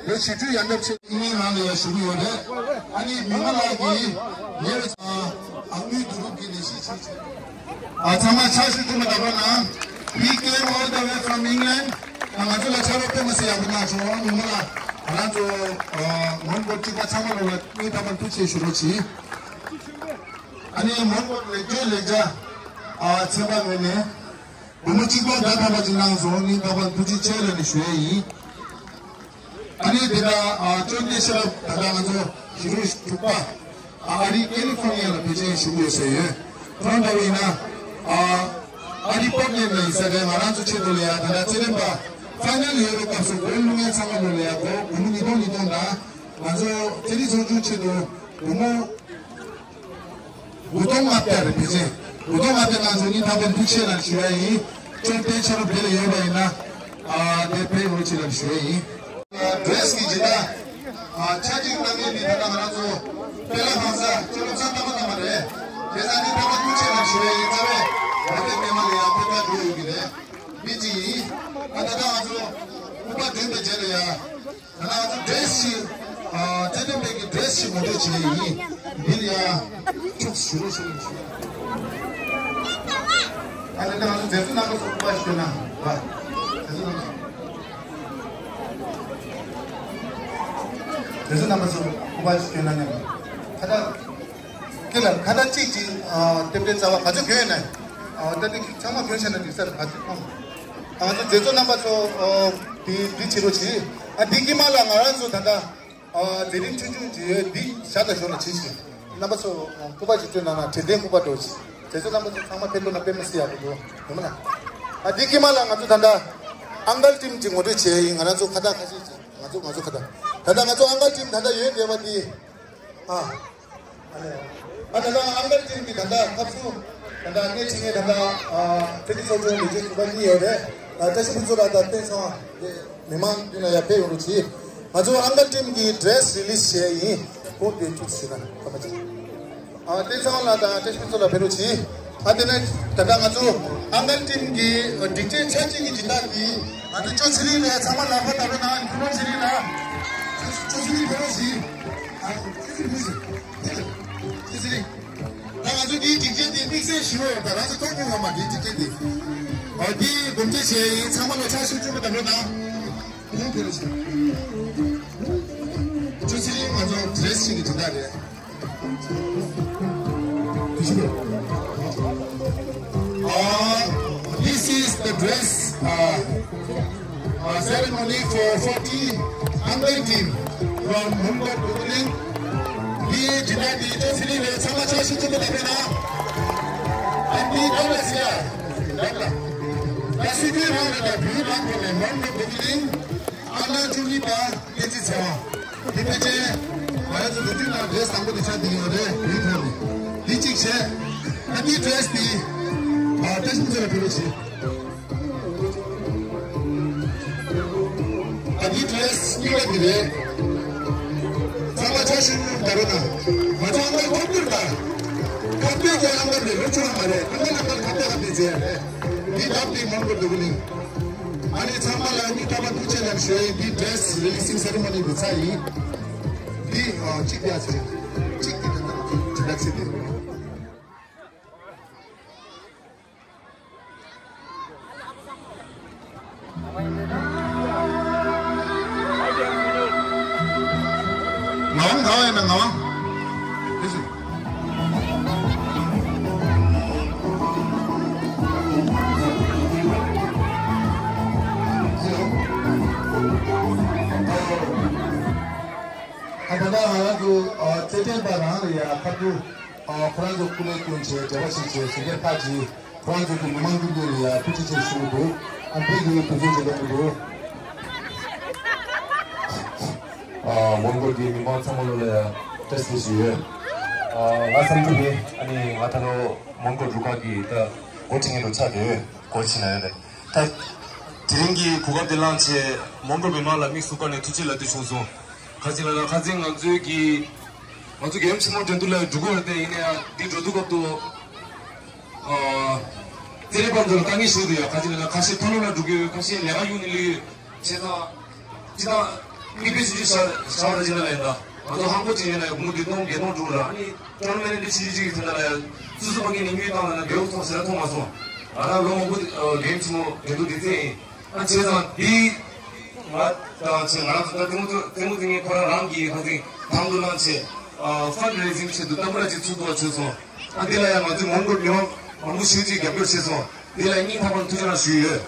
ལོ་བཞི་བཅུ་ཡན་འདབ་ཆེ་ཨིན་ལན་ནང་ལ་ཡང་བཞུགས་ཡོད་རེད། ཨ་ནི་མི་མང་ལགས་ཀྱིས་ཉེ་བའི་ཨ་དངུལ་བསྡུ་རུབ་ཀྱི་ལས་གཞི་ཆེ་ཆེ། ཨ་ཚང་མ་ཕྱག་ཤུགས་ཆེན་པོ་བརྡབ་རོགས་གནང་། We came all the way from England. ང་ཚོ་ལ་ཕྱག་རོགས་དཔེ་མི་སྲིད་ཡག་པོ་གནང་བྱུང་། མི་མང་ལ་ང་རང་ཚོ་ཨ་ངོ་མ་སྒོར་གཅིག་པ་ཚང་མ་ལོ་ལ་སྙིང་ཐག་པ་ཐུགས་རྗེ་ཆེ་ཞུ་རོགས་གྱིས། ཨ་ནི་མོན་གྷོ་ལེགས་བཅོས་ལས་འཆར་ཨ་ཚན་པ་ངོས་ནས། སྒོར་མོ་གཅིག་སྟོང་བརྒྱ་ཐམ་པ་ཅིག་གནང་སོང་། སྙིང་ཐག་པ་ཐུགས་རྗེ་ཆེ་ལབ་ནས་ཞུ་ཡས་ཡིན། ཨ་ནི་དེ་དག་ཨ་བཅོམ་ལྡན་ཤེས་རབ་ད་ལྟ་ང་ཚོ་གཞིས་གྲོང་དྲུག་པ་ཨ་ཨ་རི་ཀེ་ལི་ཧྥོར་ནི་ཡ་ལ་ཕལ་ཆེར་བཞུགས་ཡོད་ས་ཡོད། ཁོང་འདྲ་བོ་ཡིན་ན་ཨ་ཨ་རི་པོར་ཊི་ལེན་ཌི་ལ་ཡིན་ས་རེད། ང་རང་ཚོ་ཆེད་དུ་ལ་ཡ་ད་ལྟ་རྩེད་འགྲན་པ་ཕའི་ནལ་ཡོད་པའི་སྐབས་སུ་སྒོར་བླུག་མཁན་ཚང་མ་ལོ་ལ་ཡ་སྒོར་སྒོར་མོ་ཉིས་སྟོང་ཉིས་སྟོང་དང་། ང་ཚོ་རྩེད་རིགས་ཚོགས་ཆུང་ཆེད་དུ་སྒོར་མོ་དགུ་སྟོང་ལྔ་བརྒྱ་རེད། ཕལ་ཆེར་དགུ་སྟོང་ལྔ་བརྒྱ་ནང་ཚོ་སྙིང་ཐག་པ་ཐུགས་རྗེ་ཆེ་ལབ་ཞུ་ཡ་ཡིན། བཅོམ་ལྡན་ཤེས་རབ་དེ་ལ་ཡོད་པ་ཡིན་ན་ཨ་དེ་ཕེབས་རོགས་བྱེད་ལབ་ཞུ་ཡ་ཡིན། ཌི་རེ་སི་གི་ཇི་ལྟ་ཨ་ཆ་གཅིག་གནང་མཁན་འདི་ད་ལྟ་ང་རང་ཚོ་དཔལ་ལྷ་ཁང་གསར་སྤྱི་ལོ་གསར་རྟ་པ་བཏང་བ་རེད། དེ་ཚ་སྙིང་ཐག་པ་ཐུགས་རྗེ་ཆེ་ལབ་ཞུ་ཡ་ཡིན། རྩ་བའི་ང་ཚོའི་མི་མང་ལ་ཡང་ཕེབས་ཐག་འགྲོ་ཡོད་ཀྱི་རེད། མི་གཅིག་ཡིན། ཨ་ད་ལྟ་ང་ཚོ་སྐུ་པར་འདོན་པའི་རྗེས་ལ་ཡ། ད་ང་ཚོ་ཌི་རེ་སི་ཞིག་ཨ་རྩེད་འགྲན་པའི་གི་ཌི་རེ་སི་ཞིག་ངོ་སྤྲོད་བྱེད་ཀྱི་ཡིན། འདི་ལ་ཡ་ཅུག་ཞུ་རོགས་ཞུ་རོགས་ཞུ། ཨ་ནི་ད་ང་ཚོ་མཛད་གཙོ་རྣམ་པ་ཚོ་སྐུ་པར་ཞིག་སྟོན་ན་ར། མཛད་གཙོ་རྣམ་པ་ཚོ། མཛད་གཙོ་རྣམ་པ་ཚོ་སྐུ་པར་ཞིག་སྟོན་ན་ནི་ད་ལྟ། དེ་ལ་ཁ་བརྡ་གཅིག་གཅིག་ཨ་རྟེན་འབྲེལ་རྩ་བ་ག་ཚོད་གྱོན་ཡོད་ན། ཨ་ད་ནི་ཚང་མ་གྱོན་བྱས་ན་འགྲིག་ས་རེད། ག་ཚོད་ཁོང་། ཨ་ང་ཚོ་མཛད་གཙོ་རྣམ་པ་ཚོ་ཨ་འདི་འདི་བྱེད་རོགས་གྱིས། ཨ་འདི་དཀྱིལ་མ་ལ་ང་རང་ཚོ་ད་ལྟ་ཨ་མཛད་རིམ་ཆུང་ཆུང་ཅིག་ཡོད། འདི་བཞག་དང་ཞོར་ལ་བྱེད་ཤིག་རྣམ་པ་ཚོ་ཨ་སྐུ་པར་ཅིག་སྟོན་གནང་ན། དྲན་རྟེན་སྐུ་པར་འདྲ་བོ་ཅིག་མཛད་གཙོ་རྣམ་པ་ཚོ་ཚང་མ་ཕེབས་ཐུབ་ན་དཔེ་མི་སྲིད་ཡག་པོ་འདུག་ཡོད་མ་ན། ཨ་འདི་དཀྱིལ་མ་ལ་ང་ཚོ་ད་ལྟ་ཨང་ཀལ་ཊིམ་ཅིག་ངོ་སྤྲོད་བྱས་ཡིན། ང་རང་ཚོ་ཁ་བརྡ་ཁ་ཤས་ཅིག་ང་ཚོ་ང་ཚོ་ཁ་བརྡ། ད་ལྟ་ང་ཚོ་ཨང་ཀལ་ཊིམ་ད་ལྟ་ཡོད་བསྡད་པ་འདི། ཨ། ཨ་ནི། ཨ་ད་ལྟ་ཨང་ཀལ་ཊིམ་གྱི་ད་ལྟ་ཁ་སུ། ད་ལྟ་སྣེ་ཁྲིད་མཁན་ད་ལྟ། ཨ། ཕྲུ་གུ་ཚོགས་ཆུང་ལས་བྱེད་ཟུར་པ་གཉིས་ཡོད་རེད། ཨ། བཀྲ་ཤིས་ཕུན་ཚོགས་ལགས་དང་བསྟན་སྲུང་། མི་མང་མདུན་ལ་ཡར་ཕེབས་ཡོང་རོགས་གྱིས། ང་ཚོ་ཨང་ཀལ་ཊིམ་གྱི་ཌི་རེ་སི་རི་ལི་སི་བྱས་ཡིན། ཨོ་དེ་ཐུགས་རྗེ་ཆེ་ན་ཁ་མ་ཆེ། ཨ། བསྟན་སྲུང་ལགས་དང་བཀྲ་ཤིས་ཕུན་ཚོགས་ལགས་ཕེབས་རོགས་གྱིས། ཨ། དེ་ནས་ད་ལྟ་ང་ཚོ་ཨང་ཀལ་ཊིམ་གྱི་སྒྲིག་ཆས་ཆ་གཅིག་གི་སྦྱིན་བདག་གིས་ང་ཚོ་ཅོ་ཚེ་རིང་ལགས་ཚང་མ་ལག་པ་བརྡབ་རོགས་གནང་། ཅོ་ཚེ་རིང་ལགས། ཅོ་ཚེ་རིང་ཕེབས་རོགས་གྱིས། ཨ། ཅོ་ཚེ་རིང་། ཅོ་ཚེ་རིང་། ད་ང་ཚོ་འདིའི་སྒྲིག་ཆས་འདི་དམིགས་བསལ་ཞུ་བ་ཡོད། ད་ང་ཚོ་མཐོང་མྱོང་ཡོད་མ་རེད། སྒྲིག་ཆས་འདི། ཨ། འདི་སྒོམ་བྱེད་བྱས་ཡིན། ཚང་མ་ལ་ཕྱག་ཤུགས་ཆེན་པོ་བརྡབ་རོགས་གནང་། ཅོ་ཚེ་རིང་ང་ཚོ་ཌི་རེ་སི་ཆེན་གྱི་དོན་དག་རེད། Uh, this is the dress, uh, uh, ceremony for forty Angel team from Mongkot Dobuling. Di jina di to sini le sama cha shi tumu da na. And di dole siya. Dole. Da si di ma da bi ma ko le Mongkot Dobuling. Ana juni ba. དེ་ཅི་ཚེ་བ། དེ་ཕལ་ཆེར། ང་རང་ཚོ་ལོ་རྒྱུས་ནང་ཌི་རེ་སི་དང་པོ་དེ་ཆགས་བསྡད་ཡོད་རེད། དེའི་ཐོག་ནས། འདི་གཅིག་བྱས། ཨ། འདི་ཌི་རེ་སི་དེ། ཨ། བཀྲ་ཤིས་ཚེ་ལ་ཕེབས་རོགས་བྱེད། ཨ། འདི་ཌི་རེ་སི་གཉིས་པ་དེ་རེད། ཚང་མ་ཕྱག་ཤུགས་ཆེན་པོ་བརྡབ་རོགས་གནང་། ང་ཚོ་ཨང་ཀལ་ཁོག་ཏུར་དང་། ཁ་གཏད་ཀྱི་ཨང་ཀལ་རེད། ལོ་ཆུང་བ་མ་རེད། ཨང་ཀལ་ཨང་ཀལ་ཁ་གཏད་ཁ་གཏད་བྱས་རེད། འདི་ལབ་དེ་མང་པོ་འདུག་ནི། ཨ་ནི་ཚང་མ་ལ་ཨ་ནི་སྐྱབས་པ་ཐུགས་རྗེ་ཆེ་ཞུ་ཡིན། འདི་ཌི་རེ་སི་རི་ལི་སིང་སེ་རི་མོ་ནི་འདི་ཚར་ཡིན། འདི་ཨ་གཅིག་ཡ་ཚེ་གཅིག་གི་དོན་དག་གི་དྲི་བ་ཚིག་དེ། ང་བ་ང་བ་ཡིན་ན་ང་བ། དེ་བཞིན། ཨ། ད་ལྟ་ང་རང་ཚོ་ཨ་རྩེད་འགྲན་པ་རང་ལ་ཡ་ཁ་ཐུག་ཨ་ཁོ་རང་ཚོ་སྐུ་ལས་བསྐྱོན་བྱས་འབྲེལ་བ་བྱས་བྱས་ཟིན་པའི་ཁ་ཅིག་ཁོ་རང་ཚོ་གི་མི་མང་ཀུན་ཀུན་ལ་ཡ་ཐུགས་རྗེ་ཆེ་ཞུ་གི་འདུག་ཨ་འདི་གི་དུས་ཚོད་ཅིག་ལོན་གི་འདུག་ཨ་མོན་གྷོ་གི་མི་མང་ཚང་མ་ལོ་ལ་ཡ་བཀྲ་ཤིས་བདེ་ལེགས་ཞུ་ཡོད། ཨ་ང་བསམ་གྱི་ཡོད། ཨ་ནི་ང་ད་ལོ་མོན་གྷོ་རུ་ཁག་གི་ད་འགོ་ཁྲིད་མཁན་དུ་ཆགས་བསྡད་ཡོད། འགོ་ཁྲིད་ན་ཡོད་རེད། ད་དེ་རིང་གི་གོ་སྐབས་འདི་བླངས་བྱས་མོན་གྷོ་མི་མང་ལ་དམིགས་སུ་བཀར་ནས་ཐུགས་རྗེ་ལ་འདི་བྱུང་སོང་། ཁ་ཅིག་ལ་ལ་ཁ་ཅིག་ང་ཚོའི་གི་ང་ཚོ་རྒྱལ་ཡུམ་ཆེན་མོ་འགྲན་བསྡུར་ལ་འགྲོ་གི་ཡོད་དེ། ཡིན་ན་ཡང་འདི་འགྲོ་དུས་སྐབས་དུ། ཨ། རྩེད་རིགས་པ་ཚོ་ལ་དཀའ་ངལ་ཞིག་འདུག་ཡ། ཁ་ཅིག་ལ་ཁ་ཤས་མཐོ་སློབ་ལ་འགྲོ་གི་ཡོད། ཁ་ཤས་ལས་ཀ་གཡུག་ནས་སླེབས་ཡོད། བྱས་ཙང་། སྤྱི་བཏང་། མིག་དཔེ་ཆུང་ཆུང་ཤར་ཤར་བ་ཅིག་ལ་ཡིན་ད། ང་ཚོ་ཧང་པོ་ཅིག་ཡིན་ན་ཡང་མུ་མཐུད་གཏོང་བརྒྱད་སྟོང་འགྲོ་ལ། ཨ་ནི་ཊོར་ནམ་མེན་ཊི་ཆུང་ཆུང་ཅིག་ཐོན་ད་ལ་ཡ། སུ་སུ་ཕ་གི་ནས་དངུལ་བཏང་ལ་ན་འབྲེལ་བ་ཐོག་ཟེར་ཐོག་མ་སོང་། ང་རང་ལོ་མང་པོ་རྒྱལ་ཡུམ་ཆེན་མོ་འགྲན་བསྡུར་འདི་རྩེད་ཡིན། ཨ་བྱས་ཙང་འདི། ང་དང་ཆེ་ང་རང་ཚོ་ད་ལྟད་མོ་ལྟད་མོ་ལྟ་མཁན་ཁོ་རང་རང་གིས་ཧང་སང་དང་དུ་བླངས་བྱས། ཨ་ཕན་རེ་ཟིང་ཆེད་དུ་ཏམ་བུ་ར་ཅིག་ཚུགས་འདུག་བ་བྱས་སོང་། ཨ་འདི་ལ་ཡང་ང་ཚོའི་མོན་གྷོ་མི་མང་མང་པོ་ཞིག་ཅིག་རྒྱབ་སྐྱོར་བྱས་སོང་། འདི་ལ་སྙིང་ཐག་པ་ནས་ཐུགས་རྗེ་གནང་ཞུས་ཡོད།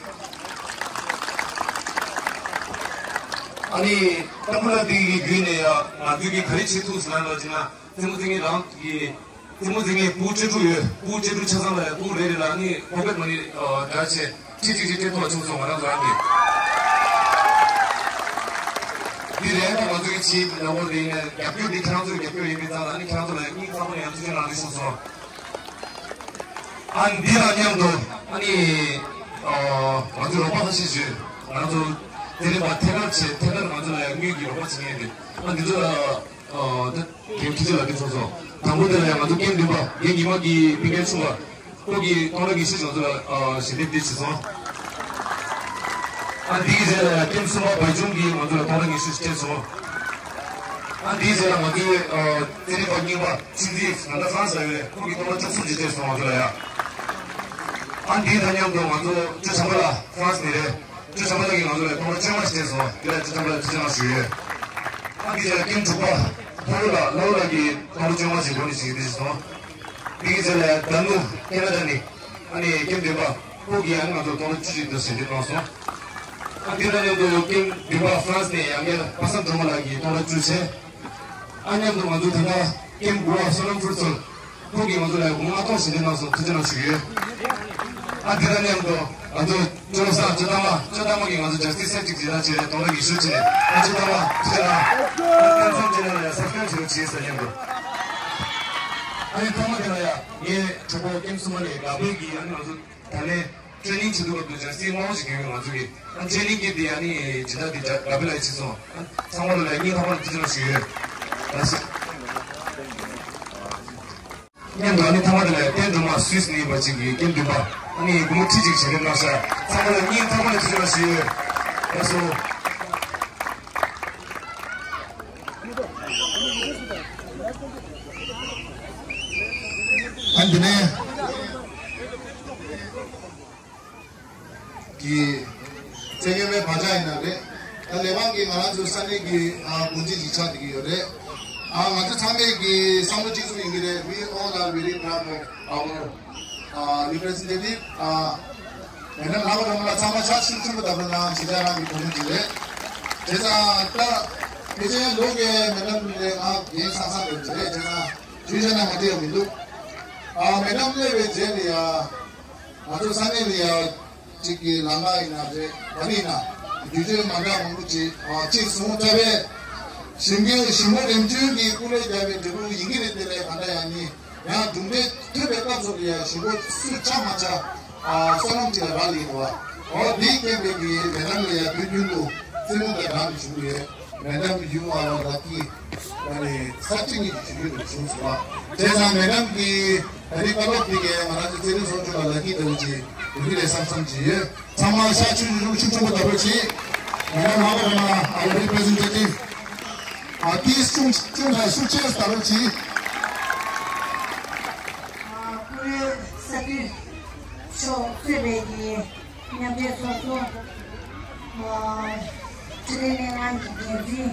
ཨ་ནི་ཏམ་བུ་ར་འདི་གི་བརྒྱུད་ནས་ཡང་ང་ཚོས་ཀྱི་ག་རེ་བྱེད་ཐུབ་ཟེར་ན་ལ་ཅིག་ན། རྩེད་མོ་རྩེད་མཁན་རང་གི། རྩེད་མོ་རྩེད་མཁན་ཕྲུ་གུ་བཅུ་དྲུག་ཡོད། ཕྲུ་གུ་བཅུ་དྲུག་ཆ་ཚང་ལ་ཡང་ཕྲུ་གུ་རེ་རེ་ལ་ནི་ཕོ་ཁེ་ཊི་མ་ནི་འདྲ་བྱས་ཁྲི་གཅིག་གཅིག་སྤྲད་ཐུབ་པ་བྱུང་སོང་། ང་རང་ཚོ་རང་གིས། འདི་རེད། ད་ང་ཚོ་གི་བྱེད་ལས་འོ་དེ་ཡིན་ན་རྒྱབ་སྐྱོར་འདི་ཁྱེད་རང་ཚོའི་རྒྱབ་སྐྱོར་ཡིན་པའི་ཙང་ལ་ནི་ཁྱེད་རང་ཚོ་ལ་སྙིང་ཐག་པ་ནས་ཡང་ཐུགས་རྗེ་གནང་རེ་ཞུ་སོང་། ཨ་འདི་དང་མཉམ་དུ་ཨ་ནི་ང་ཚོའི་རོགས་པ་ཁ་ཤས་ཞུས། ང་རང་ཚོ་དེ་རིང་བ་ཐད་ཀར་བྱས་ཐད་ཀར་ང་ཚོ་ལ་ཡང་དངུལ་གྱི་རོགས་པ་བྱེད་མཁན་རེད། ཨ་འདི་ཚོ་ལ། ཨ་ད་རྒན་ཁྱེད་ཚོ་ལ་འདི་ཚོ་སོང་། དང་པོ་དེ་ལ་ཡང་ང་ཚོ་ཀེམ་བདུན་པ་རྒན་ཉི་མ་གི་ཕ་རྒན་ཆུང་བ་ཁོ་གིས་སྟོང་ཕྲག་ཉི་ཤུ་ང་ཚོ་ལ་ཨ་ཞལ་འདེབས་འདི་བྱས་སོང་། ཨ་འདིའི་རྗེས་ལ་ཡང་ཀེམ་གསུམ་པ་བའི་ཅུང་གིས་ང་ཚོ་ལ་སྟོང་ཕྲག་ཉི་ཤུ་སྤྲད་སོང་། ཨ་འདིའི་རྗེས་ལ་ང་ཚོའི་ཨ་རྩེད་རིགས་པ་རྙིང་པ་ཆུང་འདི་ང་ད་ཧྥ་རན་སི་ལ་ཡོད་རེད། ཁོ་གིས་སྟོང་ཕྲག་བཅུ་གསུམ་ཅིག་སྤྲད་སོང་ང་ཚོ་ལ་ཡ། ཨ་འདིའི་དང་མཉམ་དུ་ང་ཚོ་ཅོ་བྱམས་པ་ལགས་ཧྥ་རན་སི་ནས་རེད། ཅོ་བྱམས་པ་ལགས་ཀྱིས་ང་ཚོ་ལ་སྟོང་ཕྲག་བཅོ་ལྔ་སྤྲད་སོང་། དེ་ལ་ཅོ་བྱམས་པ་ལགས་ཐུགས་རྗེ་གནང་ཞུ་ཡོད། ཨ་འདི་རྗེས་ལ་ཀེམ་དྲུག་པ་ལྷ་བུ་ལགས་ལྷ་བུ་ལགས་ཀྱིས་སྟོང་ཕྲག་བཅོ་ལྔ་ཞིག་སྒོ་ནས་ཞིག་འདི་ཞིག་སོང་། འདི་གི་རྗེས་ལ་ཟླ་ནུ་ཁེ་ན་ཌ་ནས་ཨ་ནི་ཀེམ་བདུན་པ་ཁོ་གིས་ཨ་ནི་ང་ཚོ་སྟོང་ཕྲག་བཅུ་ཞིག་འདི་ཞིག་འདི་གནང་སོང་། ཨ་འདི་དང་མཉམ་དུ་ཀེམ་བདུན་པ་ཧྥ་རན་སི་ནས་ཡང་བསྐྱར་པ་སངས་སྒྲོལ་མ་ལགས་ཀྱིས་སྟོང་ཕྲག་བཅུ་བྱས། ཨ་མཉམ་དུ་ང་ཚོ་དེ་སྔ་ཀེམ་དགུ་པ་བསོད་ནམས་ཧྥུ་རི་ཚལ་ཁོང་གིས་ང་ཚོ་ལ་སྒོར་མོ་ལྔ་སྟོང་ཞིག་འདེགས་གནང་སོང་། ཐུགས་རྗེ་གནང་ཞུ་གི་ཡོད། ཨ་དེ་དང་མཉམ་དུ་ ང་ཚོ་ཅོ་ས་ཅོ་ཏ་མ་ཅོ་ཏ་མ་གིས་ང་ཚོ་ཇར་སི་སེ་གཅིག་བྱེད་ར་བྱེད་རེད། དོ་ར་གི་ཤུ་བྱེད་ཨ་ཅོ་ཏ་མ་ཁྱེད་ར་ཨ་ཁྱེད་ཚང་བྱེད་ན་ཡ་སབ་སི་ཀ་རབ་བྱེད་རོགས་བྱེད་ཟེར་སྙམ་དུ། ཨ་ནི་ཐ་མ་དེ་ལ་ཡ་ངའི་གྲོགས་པོ་ཀེམ་སུ་མ་ནས་དགའ་འཕེལ་གྱིས་ཨ་ནི་ང་ཚོ་ད་ལན་ཊེ་ནིང་བྱེད་དུས་སྐབས་དུ་ཇར་སི་དམར་པོ་ཞིག་གྱོན་ཡོད། ང་ཚོ་གི་ཨ་ཊེ་ནིང་གི་དེ་ཨ་ནི་ཇི་ལྟར་དེ་དགའ་འཕེལ་ལ་ཡི་ཆེད་སོང་ཨ་ཚང་མ་ལ་ལ་སྙིང་ཐག་པ་ནས་ཐུགས་རྗེ་ཆེ་ཞུ་ཡོད། ལགས་སོ། མཉམ་དུ་ཨ་ནི་ཐ་མ་དེ་ལ་བསྟན་སྒྲོལ་མ་སུད་སི་ནས་ཡིན་པ་ཅིག་གིས་ཀེམ་བདུན་པ་ཨ་ནི་སྒོར་མོ་ཁྲི་གཅིག་ཞལ་འདེབས་གནང་ཤག་ཚང་མ་ལ་སྙིང་ཐག་པ་ནས་ཐུགས་རྗེ་ཆེ་ཞུ་ཡོད། ལགས་སོ། ཨ་འདི་ནས། གི་བཙན་གཡེམ་པའི་བག་ཆགས་ཡིན་ན་རེད། ད་ལས་དབང་གིས་ང་རང་ཚོའི་ས་གནས་ཀྱི་ཨ་འགོ་འཛིན་ཞིག་ཆགས་བསྡད་ཀྱི་ཡོད་རེད། ཨ་ང་ཚོ་ཚང་མས་ཀྱི་བསམ་བློ་གཅིག་མཚུངས་ཡིན་གྱི་རེད། We all are very proud of our uh, representative. ཨ་མེ་ཌམ་ལྷག་པ་རང་ལ་ཚང་མ་ཕྱག་ཤུགས་ཆེན་པོ་བརྡབ་རོགས་གནང་། ཇི་ལྟར་རང་གི་གོ་མིང་ཅིག་རེད། བྱས་ཙང་ད་ཕལ་ཆེར་ལོ་གའི་མེ་ཌམ་ལས་ང་རྒན་ཚང་ཚང་འགྲོ་གི་རེད། བྱས་ཙང་ཇུས་བྱས་ན་ང་བདེ་བ་མི་འདུག་ཨ་མེ་ཌམ་སླེབས་པའི་རྗེས་ལ་ཡ། ང་ཚོ་ས་གནས་ལ་ཡ་གཅིག་གི་ལམ་ཁ་ཡིན་ན་རེད། ག་རེ་ཡིན་ན་དུས་ཚོད་མ་འདྲ་མང་པོ་ཅིག་ཨ་གཅིག་བཟུང་ཐབས་པས་ཞིང་ཁའི་ཞིང་པ་རིམ་བྱོན་གྱི་སྐུ་ལས་བརྒྱབ་པའི་འབྲས་བུ་ཡིན་གྱི་རེད། དེ་ལས་ག་འདྲ་ཡང་ནི་ཡང་གྲུབ་འབྲས་ཐོན་པའི་སྐབས་སུ་ལ་ཡ་ཞིང་པ་སུ་ཆགས་མ་ཆགས་ཨ་བསོད་ནམས་ཅིག་ལ་རག་ལས་ཡོད་པ། འོ་དེའི་རྐྱེན་པས་ཀྱི་ལས་རིམ་ལ་ཡ་དུས་རྒྱུན་དུ་རྩེད་མོ་དང་སྦྲགས་ནས་བྱུང་ཡོད། Madam, you are our lucky. ཨ་ནི་ས་སྤྲིན་གྱི་ཞུ་རྒྱུ་དང་བྱུང་སོང་བ། བྱས་ཙང་Madam གྱིས་ད་རེས་བཀའ་སློབ་དེ་གས་ང་རང་ཚོ་རྩེད་རིགས་ཚོགས་ཆུང་ལ་ལག་གིས་ལྟ་བུ་ཅིག་ཡོད་ཀྱི་རེད་བསམ་བསམ་ཅིག་ཡོད། ཚང་མ་ཤ་ཆུ་ཆུ་ཆུ་ཆུང་པོ་ལྟ་བུ་ཅིག Madam ལྷག་པ་རེད་མ། Our representative. ཨ་ཏིས་ཆུང་ཆུང་དང་ཤུགས་ཆེ་ལྟ་བུ་ཅིག་ཨ་ཀུ་རེ་ས་དུས་ཤོག་གཙོས་པའི་གི་མཉམ་འབྲེལ་ཚོགས་གཙོ། ཨ་སྤྱི་བདེ་ལྷན་ཁང་གི་འགན་འཛིན།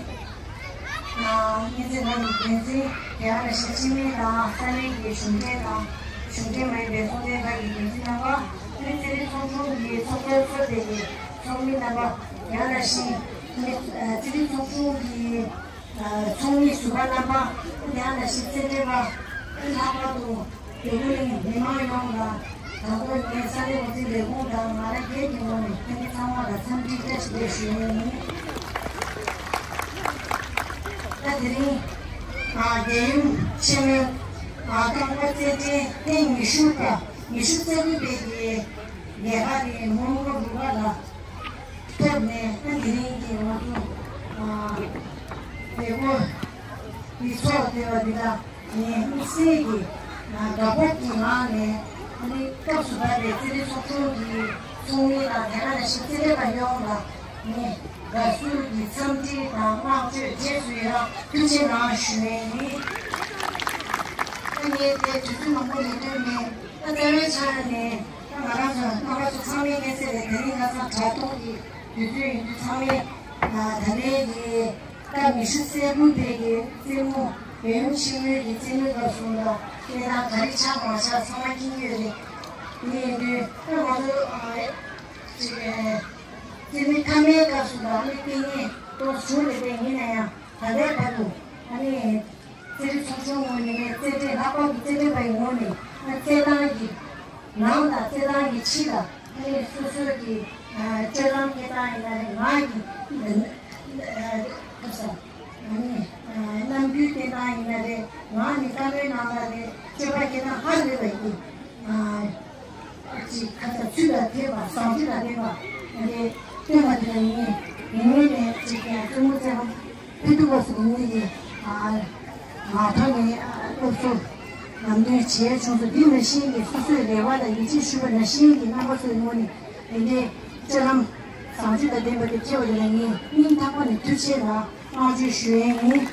ཨ་སྨན་རྩིས་ཁང་གི་འགན་འཛིན། དེ་ག་ནང་བཞིན་སྤྱི་མི་དང་ས་གནས་ཀྱི་གཞུང་འབྲེལ་དང་གཞུང་འབྲེལ་མ་ཡིན་པའི་ཚོགས་སྡེ་ཁག་གི་འགན་འཛིན་རྣམ་པ། ཨ་ནི་རྩེད་རིགས་ཚོགས་ཆུང་གི་ཚོགས་གཙོ་གཙོས་པའི་གི་ཚོགས་མི་རྣམ་པ། དེ་ག་ནང་བཞིན་ཨ་རྩེད་རིགས་ཚོགས་ཆུང་གི་ཚོགས་མི་ཟུར་པ་རྣམ་པ། དེ་ཡང་ནང་བཞིན་རྩེད་འགྲན་པ། ལྷག་པར་དུ་བོད་མི་མི་མང་ཡོངས་ལ་དང་པོ་ངས་ས་གནས་འགོ་འཛིན་ལས་ཁུངས་དང་ང་རང་སྒེར་གྱི་ངོས་ནས་ཕན་ཚུན་ཚང་མ་ལ་འཚམས་འདྲི་བཀྲ་ཤིས་བདེ་ལེགས་ཞུ་ཡས་ཡིན། ད་དེ་རིང་རྒྱལ་ཡུམ་ཆེན་མོའི་རྐང་པ་རྩེད་འགྲན་ཐེངས་ཉི་ཤུ་པ་ཉི་ཤུ་རྩ་དགུ་པའི་གི་ལས་ཀ་དེ་ངོ་མ་རུ་ཁག་ལ། ཐོབ་ནས་ཨ་དེ་རིང་གི་ང་ཚོ་ཨ་བོད་པའི་ཚོགས་སྡེ་བ་འདི་དག་ནས་དམིགས་བསལ་གྱི་ཨ་དགའ་སྤོབས་ཀྱི་ངང་ནས་ཨ་ནི་སྐབས་སུ་བབས་པའི་རྩེད་རིགས་ཚོགས་ཆུང་གི་ཚོགས་མི་དང་དེ་ག་ནང་བཞིན་རྩེད་འགྲན་པ་ཡོངས་ལ་ངས་དགའ་བསུ་ཡི་འཚམས་འདྲི་དང་བསྔགས་བརྗོད་རྗེས་སུ་ཡི་རང་ཐུགས་རྗེ་གནང་ཞུ་ཡས་ཡིན། ཨ་ངས་དེ་དུས་ཚོད་མང་པོ་ལེན་འདོད་མེད། ད་རྩ་བའི་ཆ་ནས་ད་ང་རང་ཚོ་རྣམ་པ་ཚོ་ཚང་མས་མཁྱེན་གསལ་རེད། དེ་རིང་ང་ཚོ་དྲ་ཐོག་གི་དུས་ཚོད་ཡིན་དུས་ཚང་མས་ད་ལྟའི་གི་སྐབས་ཉི་ཤུ་རྩ་དགུ་པའི་གི་རྩེད་མོ་བོད་ཡུམ་ཆེན་མོའི་གི་རྩེད་མོའི་སྐབས་སུ་ལ་གནས་སྟངས་ག་རེ་ཆགས་མ་ཆགས་ཚང་མ་མཁྱེན་གྱི་ཡོད་རེད། དེ་ཡིན་དུས་ད་ང་ཚོ་ཨ་ཅིག་རྩེད་མོའི་མཐའ་མའི་སྐབས་སུ་ལ་ཨ་ནི་ལྟས་ངན་ཏོག་བྱུང་རེད་པས། ཡིན་ན་ཡང་ད་ལྟའི་བར་དུ་ཨ་ནི། རྩེད་རིགས་ཚོགས་ཆུང་ངོས་ནས་རྩེད་འགྲན་ལྷག་པར་དུ་རྩེད་འགྲན་པ་ཡི་ངོས་ནས་ཨ་རྩེད་ཐང་གི་ནང་དང་རྩེད་ཐང་གི་ཕྱི་ལ་ཨ་ནི་སོ་སོའི་གི་ཨ་སྤྱོད་ལམ་སྤྱོད་སྟངས་ཡིན་ན་རེད། ངག་གི་ཨ་ཁ་ས་ཨ་ནི་ཨ་རྣམ་འགྱུར་སྟོན་སྟངས་ཡིན་ན་རེད། ངག་ནས་བཀའ་མོལ་གནང་སྟངས་རེད། སྤྱོད་པ་སྐྱེལ་སྟངས་ཧ་ལས་པ་ཡིན། ཨ་ཅིག་ཁ་ཚ་ཚུལ་དང་མཐུན་པ་བཟང་སྤྱོད་དང་ལྡན་པ་ཨ་ནི་སྟོན་པ་དེ་ལ་ཡིན། ཡིན་ངེས་ནས་ཅིག་ཀྱང་རྩེད་མོ་རྩེ་བ། ཕུལ་དུ་བ་སོགས་ཀྱི་ངོས་ནས་ཨ་མ་མཐའ་ནས་ཨ་སློབ་གསོ་ལམ་སྟོན་བྱས་བྱུང་སོང་། འདི་ནང་བཞིན་གྱི་སོ་སོའི་རེ་བ་དང་ཡིད་ཆེས་ཞུས་པ་ནང་བཞིན་གྱི་རྣམ་པ་ཚོའི་ངོས་ནས་དེ་འདྲའི་སྤྱོད་ལམ་བཟང་སྤྱོད་དང་ལྡན་པ་དེ་སྐྱེ་བ་དེ་ལ་ངས་སྙིང་ཐག་པ་ནས་ཐུགས་རྗེ་དང་བསྔགས་བརྗོད་ཞུ་ཡས་ཡིན།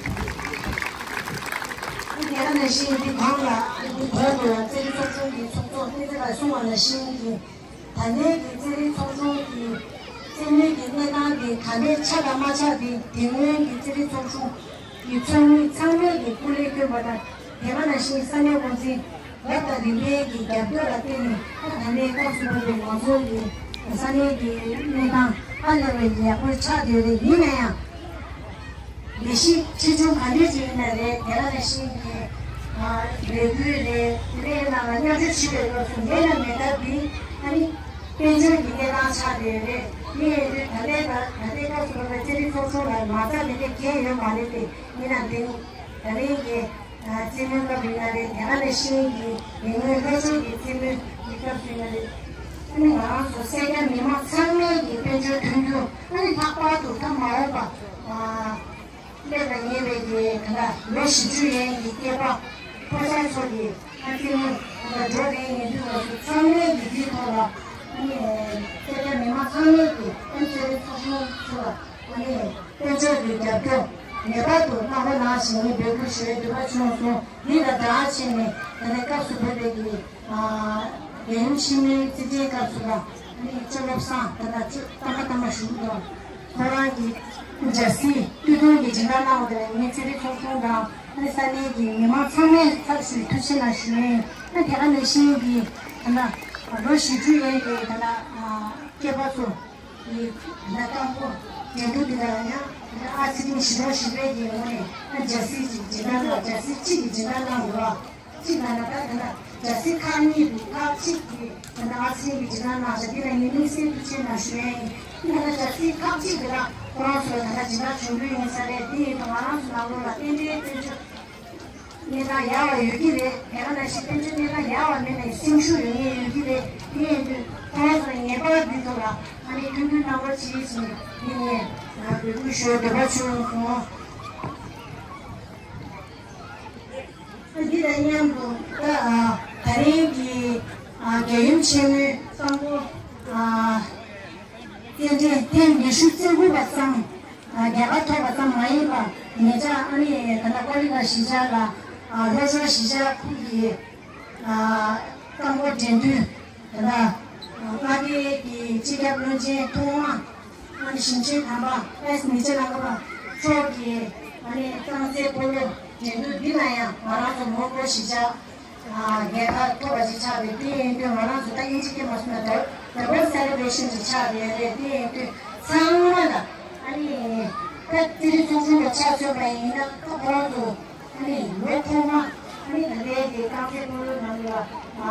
དེ་ག་ནང་བཞིན་འདི་གོང་ལ་འདི་གོང་དུ་རྩེད་རིགས་ཚོགས་ཆུང་གི་ཚོགས་གཙོ་བསྟན་འཛིན་ལགས་གསུངས་པ་ནང་བཞིན་གྱི། ད་ལྟའི་གི་རྩེད་རིགས་ཚོགས་ཆུང་གི་རྩེད་མོའི་གི་གནས་སྟངས་དེ་ག་འདྲས་ཆགས་དང་མ་ཆགས་དེ་དེ་སྔོན་གྱི་རྩེད་རིགས་ཚོགས་ཆུང་གི་ཚོགས་མི་ཚང་མས་ཀྱི་སྐུ་ལས་བསྐྱོན་པ་དང་། དེ་ག་ནང་བཞིན་ས་གནས་འགོ་འཛིན་རབ་དང་རིམ་པའི་གི་རྒྱབ་སྐྱོར་ལ་བརྟེན་ནས་ད་ད་ལྟའི་སྐབས་སུ་བབས་པའི་ང་ཚོའི་གི་ས་གནས་ཀྱི་གནས་སྟངས་ཧ་ལས་པའི་ཡག་པོ་ཆགས་བསྡད་རེད། ཡིན་ན་ཡང་། ལས་གཞི་ཆེ་ཆུང་ག་འདྲས་ཅིག་ཡིན་ན་རེད། དེ་ག་ནང་བཞིན་གྱི་ཨ་རེ་སྐུལ་རེད། དེ་འདྲའི་ནང་ལ་མཉམ་ཞུགས་བྱེད་པའི་སྐབས་སུ་ལས་ལ་མེ་མདའ་འདི་ཨ་ནི་ དཔལ་འབྱོར་གྱི་གནས་སྟངས་ཆགས་བསྡད་ཡོད་རེད། དེ་ཡིན་དུས་ད་ལྟའི་ད་ད་ལྟའི་སྐབས་སུ་བབས་པའི་རྩེད་རིགས་ཚོགས་ཆུང་ལ་མ་རྩ་མེད་མཁན་གང་ཡང་ཡོད་མ་རེད་དེ། ཡིན་ནའང་དེ་ནི་ད་རིང་གི་རྩེད་མོའི་སྐབས་ཡིན་ན་རེད། དེ་ག་ནང་བཞིན་གྱི་ཉེ་སྔོན་ལྷོ་ཕྱོགས་ཀྱི་རྩེད་མོའི་གི་སྐབས་སུ་ཡིན་ན་རེད། ཨ་ནི་ང་རང་ཚོ་སེར་སྐྱ་མི་མང་ཚང་མས་ཀྱི་དཔལ་འབྱོར་མཐུན་འགྱུར། ཨ་ནི་ལྷག་པར་དུ་ད་མ་འོངས་པ་སླེབས་ལ་ཉེ་བའི་གི་ད་ལྟ་ལོ་བཞི་བཅུ་ཡན་གྱི་སྐྱེས་པ་ཕོ་གསར་ཚོ་གི་ཨ་ཙི་མོ་ད་ལྟ་འགྲོ་རེད། ཡིན་དུས་ང་ཚོ་ཚང་མས་ཀྱི་འདིའི་ཐོག་ལ་ཨ་ནི་སེར་སྐྱ་མི་མང་ཚང་མས་ཀྱི་ཨ་ནི་ཚོགས་རེ་ཚོགས་ཆུང་ཚོ་ལ་ཨ་ནི་དཔལ་འབྱོར་གྱི་རྒྱབ་སྐྱོར་ངེས་པར་དུ་གནང་རོགས་གནང་ཞེས་ངས་འབོད་སྐུལ་ཞུ་བའི་འདོད་པ་བྱུང་སོང་། འདི་དང་སྦྲགས་བྱས་ནས་ད་ལྟའི་སྐབས་སུ་བབས་པའི་གི་རྒྱལ་ཡུམ་ཆེན་མོའི་རྩེད་འགྲན་སྐབས་སུ་ལ་ཨ་ནི་ཅོ་བློ་བཟང་ད་ལྟ་ཅོ་ཏ་མ་ཏ་མ་ཞུ་དང་། ཁོ་རང་གི་འཇའ་སྲིད་སྟོད་ཐུང་གི་སྦྱིན་བདག་གནང་བ་དེ་ལ་ངས་རྩེད་རིགས་ཚོགས་ཆུང་དང་ཨ་ནི་ས་གནས་ཀྱི་མི་མང་ཚང་མའི་ཚབ་ཞུས་ཐུགས་རྗེ་གནང་ཞུ་ཡིན། ཨ་དེ་ག་ནང་བཞིན་གྱི་ད་ལྟ་ལོ་བཞི་བཅུ་ཡན་གྱི་ད་ལྟ་སྐྱེས་པ་ཚོ་ཡི་ད་ལྟ་དང་པོ་འགྲན་བསྡུར་འདི་ལ་ཡང་ཨ་ཚེ་རིང་ཞི་ལོ་ཞི་བའི་གི་ངོས་ནས་ཨ་འཇའ་སྲིད་ཀྱི་སྦྱིན་བདག་དང་འཇའ་སྲིད་གཅིག་གི་སྦྱིན་བདག་གནང་དགོས་པ། གཅིག་ལ་ན་ད་ད་ལྟ་འཇའ་སྲིད་ཁག་གཉིས་འདུག་ཁག་གཅིག་གི་ད་ལྟ་ཨ་ཚེ་རིང་གི་སྦྱིན་བདག་གནང་བྱ་འདི་ལ་ངས་དམིགས་བསལ་ཐུགས་རྗེ་གནང་ཞུ་ཡ་ཡིན། ད་ལྟ་འཇའ་སྲིད་ཁག་གཅིག་འདི་ལ་ཁོ་རང་ཚོ་ལ་ད་ལྟ་སྦྱིན་བདག་བྱུང་རྒྱུ་ཡིན་ས་རེད། འདི་ཡིན་དུས་ང་རང་ཚོ་ནང་ལོགས་ལ་རྟེན་འབྲེལ་བསྟན་བཅོས་གནས་སྟངས་ཡག་པ་ཡོད་ཀྱི་རེད། དེ་ག་ནང་བཞིན་དཔལ་འབྱོར་གནས་སྟངས་ཡག་པ་མེད་ནའི་སེམས་ཤུགས་ཡོད་ངེས་ཡོད་ཀྱི་རེད། དེ་ཡིན་དུས་ཁོང་ཚོ་ངེས་པར་འདི་ཐོག་ལ་ཨ་ནི་མཐུན་འགྱུར་གནང་རོགས་གྱིས་ཞེས་འདི་ནས་འབོད་སྐུལ་ཞུ་འདོད་པ་བྱུང་སོང་། འདི་དང་མཉམ་དུ་ད་ད་རིང་གི་རྒྱལ་ཡུམ་ཆེན་མོའི་གཙང་པོ་རྩེད་འགྲན་ཐེངས་ཉི་ཤུ་རྩེ་དགུ་པ་སང་རྒྱལ་ཁ་ཐོབ་པ་ཙམ་མ་ཡིན་པར་ཉེ་ཆར་ཨ་ནི་ད་ལྟ་ཀོ་ལི་གྷལ་གཞིས་ཆགས་ལ་ལྷོ་ཕྱོགས་གཞིས་ཆགས་ཁུལ་གྱི་གཙང་པོ་འགྲན་བསྡུར་ད་ལྟ་མངའ་སྡེའི་གི་སྤྱི་ཁྱབ་བློན་ཆེན་ཐོག་མ་ཨ་ནི་ཞིང་ཆེན་དམ་པ་ཨེས་མི་ཅེ་ལ་ཀ་པ་མཆོག་གིས་ཨ་ནི་རྐང་རྩེད་སྤོ་ལོ་འགྲན་བསྡུར་འདི་ལ་ཡང་ང་རང་ཚོ་མོན་གྷོ་གཞིས་ཆགས་རྒྱལ་ཁ་ཐོབ་པ་ཞིག་ཆགས་རེད། དེ་ཡིན་དུས་ང་རང་ཚོ་ད་དབྱིན་ཇི་སྐད་མ་གསུངས་ན་ད་ཌབ་བལ་སེ་ལེ་བྷ་རེ་ཤན་ཞིག་ཆགས་རེད་རེད། དེ་ཡིན་དུས་ཚང་མ་ལ་ཨ་ནི་ད་རྩེད་རིགས་ཚོགས་ཆུང་ལ་ཆ་མཚོན་པ་ཡིན་ན་ད་ཁོ་རང་ཚོ་ཨ་ནི་ལོ་ཐོག་མ་ཨ་ནི་ད་ལྟའི་གི་རྐང་རྩེད་སྤོ་ལོ་ནང་ལ་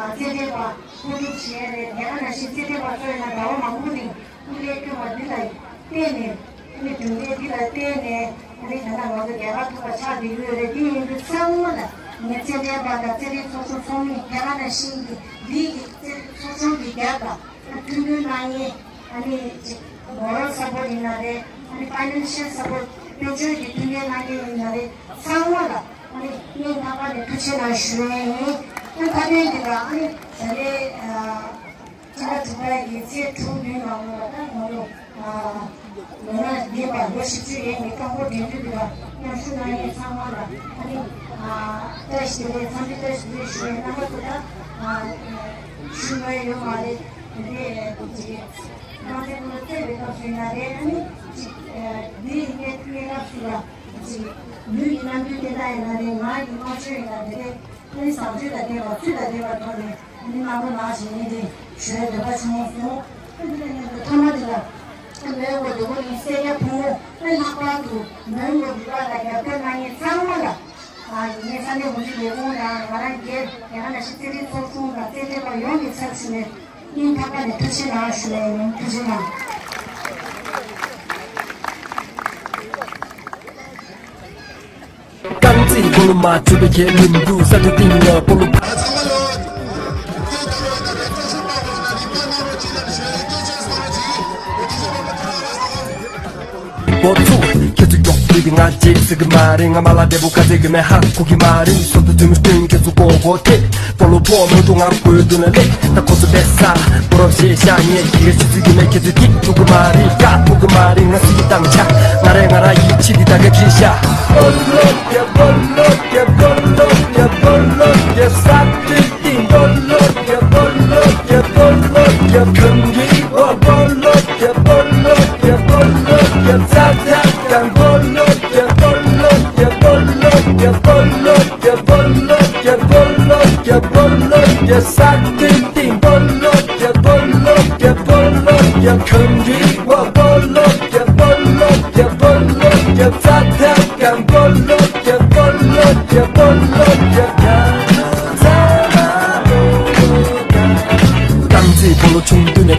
རྩེད་འགྲན་པ་མཁོ་སྒྲུབ་བྱས་རེད། དེ་ག་ནང་བཞིན་རྩེད་འགྲན་པ་ཚོ་ཡིན་ན་ཟླ་བ་མང་པོ་རིང་སྐུ་ལས་བསྐྱོན་པ་འདི་ལ་བརྟེན་ནས་ཨ་ནི་གྲུབ་འབྲས་འདི་ལ་བརྟེན་ནས་ཨ་ནི་ད་ལྟ་ང་ཚོ་རྒྱལ་ཁ་ཐོབ་པ་ཆགས་བསྡད་ཡོད་རེད། དེ་ཡིན་དུས་ཚང་མ་ལ་ངས་རྩེད་འགྲན་པ་དང་རྩེད་རིགས་ཚོགས་ཆུང་ཚོགས་མི་དེ་ག་ནང་བཞིན་གྱི་འདི་གི་རྩེད་རིགས་ཚོགས་ཆུང་གི་རྒྱབ་ལ་མཐུན་འགྱུར་གནང་མཁན་ཨ་ནི་ཅིག་མོ་རལ་སཔོར་ཡིན་ན་རེད། ཨ་ནི་ཕའི་ནན་ཤལ་སཔོར་དཔལ་འབྱོར་གྱི་མཐུན་རྐྱེན་གནང་མཁན་ཡིན་ན་རེད། ཚང་མ་ལ་ཨ་ནི་སྙིང་ཐག་པ་ནས་ཐུགས་རྗེ་གནང་ཞུ་ཡས་ཡིན། ཨ་ནི་མཐའ་དོན་འདི་ལ་ཨ་ནི་ད་ལྟའི་ཕྱི་ཟླ་དྲུག་པའི་གི་ཚེས་དྲུག་ཉིན་ནང་ལོགས་ལ་ད་ང་ཚོ་ལོ་ན་རྒས་པ་ལོ་བཞི་བཅུ་ཡས་ཀྱི་རྐང་སྤོལ་འགྲན་བསྡུར་འདི་ལ་མཉམ་ཞུགས་གནང་མཁན་ཚང་མ་ལ་ཨ་ནི་བཀྲ་ཤིས་བདེ་ལེགས་འཚམས་འདྲི་བཀྲ་ཤིས་བདེ་ལེགས་ཞུ་ཡས། རྣམ་པ་ཚོ་ད་ཞུ་མ་ཡོད་མ་རེད། དེ་འདྲའི་ཅིག་རྐང་རྩེད་སྤོ་ལོ་རྩེད་པའི་སྐབས་སུ་ཡིན་ན་རེད། ཨ་ནི་ཅིག་འདིའི་གནས་གནས་སྐབས་སུ་ལ་ཅིག་ལུས་ཀྱི་རྣམ་འགྱུར་དེ་འདྲ་ཡིན་ན་རེད། ངག་གི་སྨྲ་བརྗོད་ཡིན་ན་རེད། ཨ་ནི་བཟང་སྤྱོད་དང་ལྡན་པ་ཚུལ་དང་ལྡན་པའི་ཐོག་ནས་ཨ་ནི་གནང་རོགས་གནང་ཞེས་ངས་འདི་ཞུ་བའི་འདོད་པ་བྱུང་སོང་། ཨ་འདི་ལ་ངས་འདི་ཐ་མ་འདི་ལ་ཨ་མོན་གྷོ་འདི་གོ་ནི་སེར་སྐྱ་ཕོ་མོ་ཨ་ལྷག་པར་དུ་མོན་གྷོ་འདི་པ་ལ་རྒྱབ་སྐྱོར་གནང་མཁན་ཚང་མ་ལ་ཨ་ངས་ས་གནས་འགོ་ཁྲིད་ལས་ཁུངས་དང་ང་རང་སྒེར་ཡང་ན་ཤི་ཚེ་རིང་ཚོགས་ཆུང་དང་རྩེད་འགྲན་པ་ཡོངས་ཀྱི་ཚབ་ཞུས་ནས་སྙིང་ཐག་པ་ནས་ཐུགས་རྗེ་གནང་ཞུ་བ་ཡིན། ཐུགས་རྗེ་གནང་། རྐང་རྩེད་སྤོ་ལོ་མ་འཁྲུལ་པའི་ཁས་ལེན་དུ་ས་འདུལ་སྟེང་ལ་སྤོ་ལོ། འགོ་ཚུགས་ཁྱེད་ཚོ་མགྱོགས་བྱས་ཏེ་ང་རྗེས་ཟེར་གི་མ་རེད། ང་མ་ལ་འདས་པོ་ཁ་ཚེ་གི་མེ་ཧ་གོ་གི་མ་རེད། སོ་ཏུ་དུས་མི་སྟོན་ཁྱེད་ཚོ་གོ་གོ་ཐེ། སྤོ་ལོ་ཕོ་མོ་དུ་ང་བོད་དུ་ན་ལེ། ད་ཁོ་ཚོ་བེ་ས་པོ་རོ་ཞེ་ཤ་ཉེ་གི་ཆུ་ཚིག་གི་མེ་ཁྱེད་ཚོ་ཐིག་ཐུག་གི་མ་རེད། ཀ་ཐུག་གི་མ་རེད། ང་སི་དང་ཆ་ང་རེ་ང་ར་ཡིད་ཆེས་དེ་ད་ག་ཅི་ཤ། སྤོ་ལོ་ཡ་སྤོ་ལོ་ཡ་སྤོ་ལོ་ཡ་སྤོ་ལོ་ཡ་ས་ཏི་ཏི་སྤོ་ལོ་ཡ་སྤོ་ལོ་ཡ་སྤོ་ལོ་ཡ་ཁམ་གི་བ་སྤོ་ལོ་ཡ་སྤོ་ལོ་ཡ་སྤོ་ལོ་ཡ་ས་ཏ་ཀ་སྤོ་ལོ་ཡ་སྤོ་ལོ་ཡ་སྤོ་ལོ་ཡ་སྤོ་ལོ་ཡ་སྤོ་ལོ་ཡ་སྤོ་ལོ་ཡ་སྤོ་ལོ་ཡ་ས་ཏི་ཏི་སྤོ་ལོ་ཡ་སྤོ་ལོ་ཡ་སྤོ་ལོ་ཡ་ཁམ་གི་བ་སྤོ་ལོ་ཡ་སྤོ་ལོ་ཡ་སྤོ་ལོ་ཡ་ས་ཏ་ཀ་སྤོ་ལོ་ཡ་སྤོ་ལོ་ཡ་སྤོ་ལོ་ཡ་ཁམ་གི། རྐང་རྩེད་སྤོ་ལོ་ཆུང་དུས་ནས་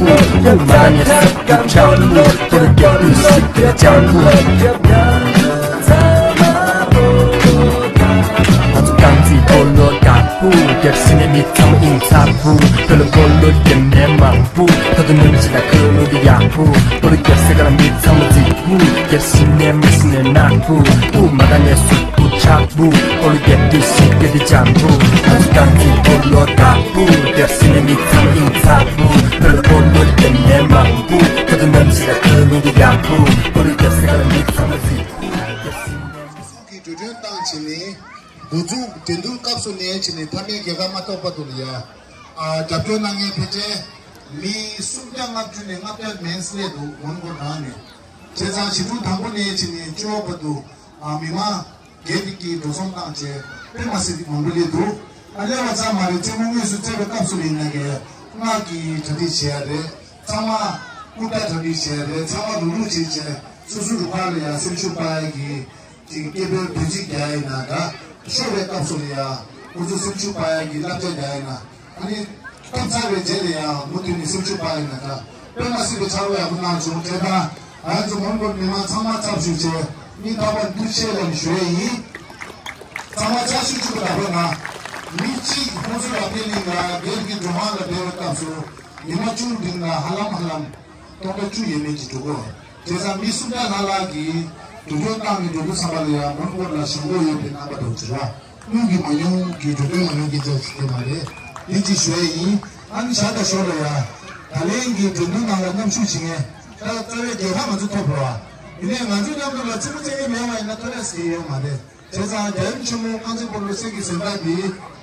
པོ། སྐུ་མ་ད་ངས་སྲིད་པའི་ཆག་པོ། སྤོ་ལོ་རྒྱག་དུས་སྲིད་པའི་ལྕགས་པོ། ང་ཚོ་རྐང་རྩེད་སྤོ་ལོ་དགའ་པོ། རྒྱབ་ཕྱི་ནས་མི་ཚང་མ་ཨིན་ཚ་པོ། བོད་ལ་སྤོ་ལོ་རྒྱག་མཁན་མང་པོ། ད་དུང་ནམ་ཞིག་ལ་ཁ་ལོ་འདི་ཡག་པོ། སྤོ་ལོ་རྒྱག་ས་ག་ལ་མི་ཚང་མ་རྫིག་པོ། རྒྱབ་ཕྱི་ནས་མི་སི་ནས་ནག་པོ། སྐུ་མ་ད་ངས་སྲིད་པའི་ཆག་པོ། སྤོ་ལོ་རྒྱག་དུས་སྲིད་པའི་ལྕགས་པོ། ང་ཚོ་རྐང་རྩེད་སྤོ་ལོ་དགའ་པོ། རྒྱབ་ཕྱི་ནས་མི་ཚང་མ་ཨིན་ཚ་པོ། བོད་ལ་སྤོ་ལོ་རྒྱག་མཁན་མང་པོ། ད་དུང་ནམ་ཞིག་ལ་ཁ་ལོ་འདི་ཡག་པོ། སྤོ་ལོ་རྒྱག་ས་ག་ལ་མི་ཚང་མ་རྫིག་པོ། རྒྱབ་ཕྱི་ནས་མི་སུ་གི་འགྲོ་གྲོན་བཏང་བྱས་ནས། འགོ་འཛུགས་འགྲན་བསྡུར་སྐབས་སུ་ནས་བྱས་ནས་མཐའ་མའི་རྒྱལ་ཁ་མ་ཐོབ་བར་དུ་ལ་ཡ། ཨ་རྒྱབ་སྐྱོར་གནང་མཁན་ཕལ་ཆེར་མི་སུམ་བརྒྱ་ལྔ་བཅུ་ནས་ལྔ་བརྒྱ་མན་སླེབས་འདུག་མོན་གྷོ་ནང་ནས། བྱས་ཙང་ཞི་ཀྲུང་དང་པོ་ནས་བྱས་ནས་བཅུ་པ་བར་དུ་ཨ་མི་མང་སྒེར་གྱི་འགྲོ་སོང་བཏང་བྱས་དཔེ་མ་སྲིད་མང་པོ་སླེབས་འདུག་ཨ་སླེབས་པ་ཙམ་མ་རེད། རྩེད་མོ་དངོས་སུ་རྩེ་བའི་སྐབས་སུ་ལ་ཡིན་ན་གས་མངགས་ཀྱིས་གྲ་སྒྲིག་བྱས་ཡ་རེད། ཚང་མ་རྐུབ་བཀྱག་གྲ་སྒྲིག་བྱས་ཡ་རེད། ཚང་མ་རུག་རུག་བྱས་བྱས་སོ་སོ་རུ་ཁག་ལ་ཡ་སེམས་ཤུགས་སྤར་ཡ་གི་ཅིག་སྐད་འབོད་འབོད་ཚིག་རྒྱག་ཡིན་ན་འདྲ། ཤོར་བའི་སྐབས་སུ་ལ་ཡ་ཁོ་ཚོ་སེམས་ཤུགས་སྤར་ཡ་གི་བསླབ་བྱ་རྒྱག་ཡིན་ན། ཨ་ནི་ཐོབ་ཚར་བའི་རྗེས་ལ་ཡང་མུ་མཐུད་ནས་སེམས་ཤུགས་སྤར་ཡིན་ན་འདྲ། དཔེ་མ་སྲིད་པའི་ཕྱག་རོགས་ཡག་པོ་གནང་བྱུང་། དེ་དང་ང་ཚོ་མོན་གྷོ་མི་མང་ཚང་མ་ཚབ་ཞུས་བྱས་སྙིང་ཐག་པ་ཐུགས་རྗེ་ཆེ་ལབ་ནས་ཞུ་ཡས་ཡིན། ཚང་མ་ཕྱག་ཤུགས་ཆུང་པོ་ལ་ཕེབས་ན། མི་གཅིག་ཁོང་ཚོ་ལ་ཕེབས་ལིང་ལ་སྒེར་གྱི་འགྲོ་ཁང་ལ་བསྡད་པའི་སྐབས་སུ་ཉི་མ་བཅུ་རིང་ལ་ཧ་ལམ་ཧ་ལམ་སྟོང་ཕྲག་བཅུ་ཡས་མས་ཀྱི་འགྲོ་གི་རེད། བྱས་ཙང་མི་སུམ་བརྒྱ་ལྷག་ལྷག་གིས་འགྲོ་སྐྱོད་བཏང་ནས་འགྲོ་དུས་ཙམ་པ་ལ་ཡང་མོན་གྷོ་ལ་ཞེན་ཁོག་ཡོད་པའི་རྣམ་པ་འདྲ་བོ་ཅིག་རེད། སྔོན་གྱི་མ་མྱོང་གི་འགྲོ་དོན་མ་མྱོང་མཁན་ཅག་ཅིག་དེ་མ་རེད། འདི་ཅིག་ཞུ་ཡས་ཡིན། ཨ་ནི་ཞག་དང་ཞོར་ལ་ཡ། ད་ལན་གྱི་འགྲན་བསྡུར་ནང་ལ་མཉམ་ཞུགས་བྱེད་མཁན་ད་རྩ་བའི་རྒྱལ་ཁ་ང་ཚོ་ཐོབ་རོགས། ཡིན་ནའི་ང་ཚོ་མཉམ་དུ་ལ་རྩེད་མོ་རྩེ་མཁན་མེད་པ་ཡིན་ན་ཐོན་ཡས་ཟེར་ཡོད་མ་རེད། བྱས་ཙང་རྒྱལ་ཡུམ་ཆེན་མོ་རྐང་རྩེད་སྤོ་ལོ་གསེར་གྱི་གཟེངས་རྟགས་འདི་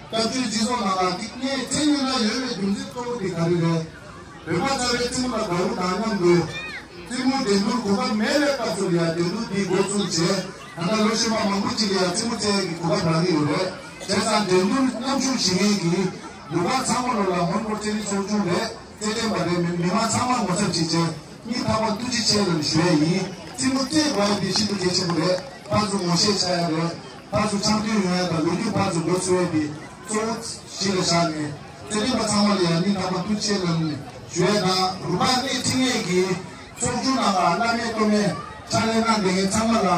སྐྱབས་བཅོལ་སྤྱི་ཚོགས་ནང་ལ་ཐེངས་གཉིས་ཐེངས་གཉིས་ལ་ཡོད་པའི་རྒྱུ་མཚན་གཙོ་བོ་དེ་ག་རེ་རེད། བོད་པ་རྩ་བའི་རྩེད་མོ་ལ་དགའ་བོ་དང་མཉམ་དུ་རྩེད་མོ་འགྲན་བསྡུར་གོ་སྐབས་མེད་པའི་སྐབས་སུ་ལ་ཡང་འགྲན་བསྡུར་འདི་འགོ་བཙུགས་བྱས། ད་ལྟ་ལོ་ཕྱེད་མ་མང་པོ་ཅིག་ལ་ཡང་རྩེད་མོ་རྩེ་ཡག་གི་གོ་སྐབས་རག་གི་ཡོད་རེད། བྱས་ཙང་འགྲན་བསྡུར་མཉམ་ཞུགས་བྱེད་མཁན་གྱི་ལུག་པ་ཚང་མ་ལོ་ལ་མོན་གྷོ་རྩེད་རིགས་ཚོགས་ཆུང་རེད། རྩེད་འགྲན་པ་རེད། མི་མི་མང་ཚང་མ་ངོ་ཚབ་བྱེད་བྱས་སྙིང་ཐག་པ་ཐུགས་རྗེ་ཆེ་ལབ་ཞུ་ཡས་ཡིན། རྩེད་མོ་རྩེ་དགོས་ཡ་དེ་ཤིན་ཏུ་གལ་ཆེན་པོ་རེད། ཕར་ཚུར་ངོ་ཤེས་ཆགས་ཡ་རེད། ཕར་ཚུར་འཆམ་མཐུན་ཡོང་ཡ་དང་ལོ་རྒྱུས་ཕར་ཚུར་འགོ་ཚུགས་ཡ་དེ་གཙོ་བོ་གཞི་ལ་བཞག་ནས་རྩེད་འགྲན་པ་ཚང་མ་ལ་ཡང་སྙིང་ཐག་པ་ཐུགས་རྗེ་ཆེ་ལབ་ནས་ཞུ་ཡ་དང་། རུ་ཁག་སྣེ་ཁྲིད་མཁན་གྱི་ཚོགས་ཆུང་ནང་ལ་བླ་མེད་སློབ་མེད་ཕྱག་ལས་གནང་བསྡད་མཁན་ཚང་མ་ལ་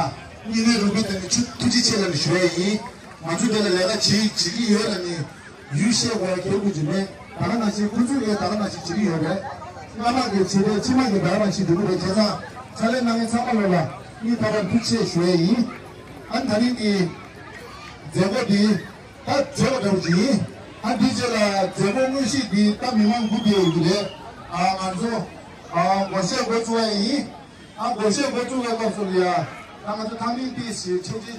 སྙིང་ནས་རུས་པའི་གཏིང་ནས་ཐུགས་རྗེ་ཆེ་ལབ་ནས་ཞུ་ཡ་ཡིན། ང་ཚོ་འདི་ལ་ལས་ཀ་བྱེད་བྱེད་ཀྱི་ཡོད་ལབ་ནས། ཡུལ་ཤེས་དགོས་ཡ་གལ་དགོས་ཀྱི་མེད། ད་ག་ནང་བཞིན་ཁོ་ཚོས་ལས་ད་ག་ནང་བཞིན་བྱེད་ཀྱི་ཡོད་རེད། སྔ་མ་གི་བྱེད་རེད། ཕྱི་མ་གི་ད་ག་ནང་བཞིན་འགྲོ་གི་རེད། བྱས་ཙང་ཕྱག་ལས་གནང་མཁན་ཚང་མ་ལོ་ལ་སྙིང་ཐག་པ་ཐུགས་རྗེ་ཆེ་ཞུ་ཡས་ཡིན། ཨ་ནི་ད་རིང་གི་མཛད་སྒོ་འདི་ད་མཛད་སྒོ་འདྲ་བོ་ཅིག་ཡིན། ཨ་འདིའི་རྗེས་ལ་མཛད་སྒོ་དངོས་གཞི་འདི་ད་མི་མང་སྒུག་བསྡད་ཡོད་ཀྱི་རེད། ཨ་ང་ཚོ་ཨ་སྒོར་གཞས་འགོ་བཙུགས་ཡས་ཡིན། ཨ་སྒོར་གཞས་འགོ་བཙུགས་པའི་སྐབས་སུ་ལ་ཡ། ད་ང་ཚོ་ཐང་མིང་ཏི་ཞེས་ཆེ་ཆེ།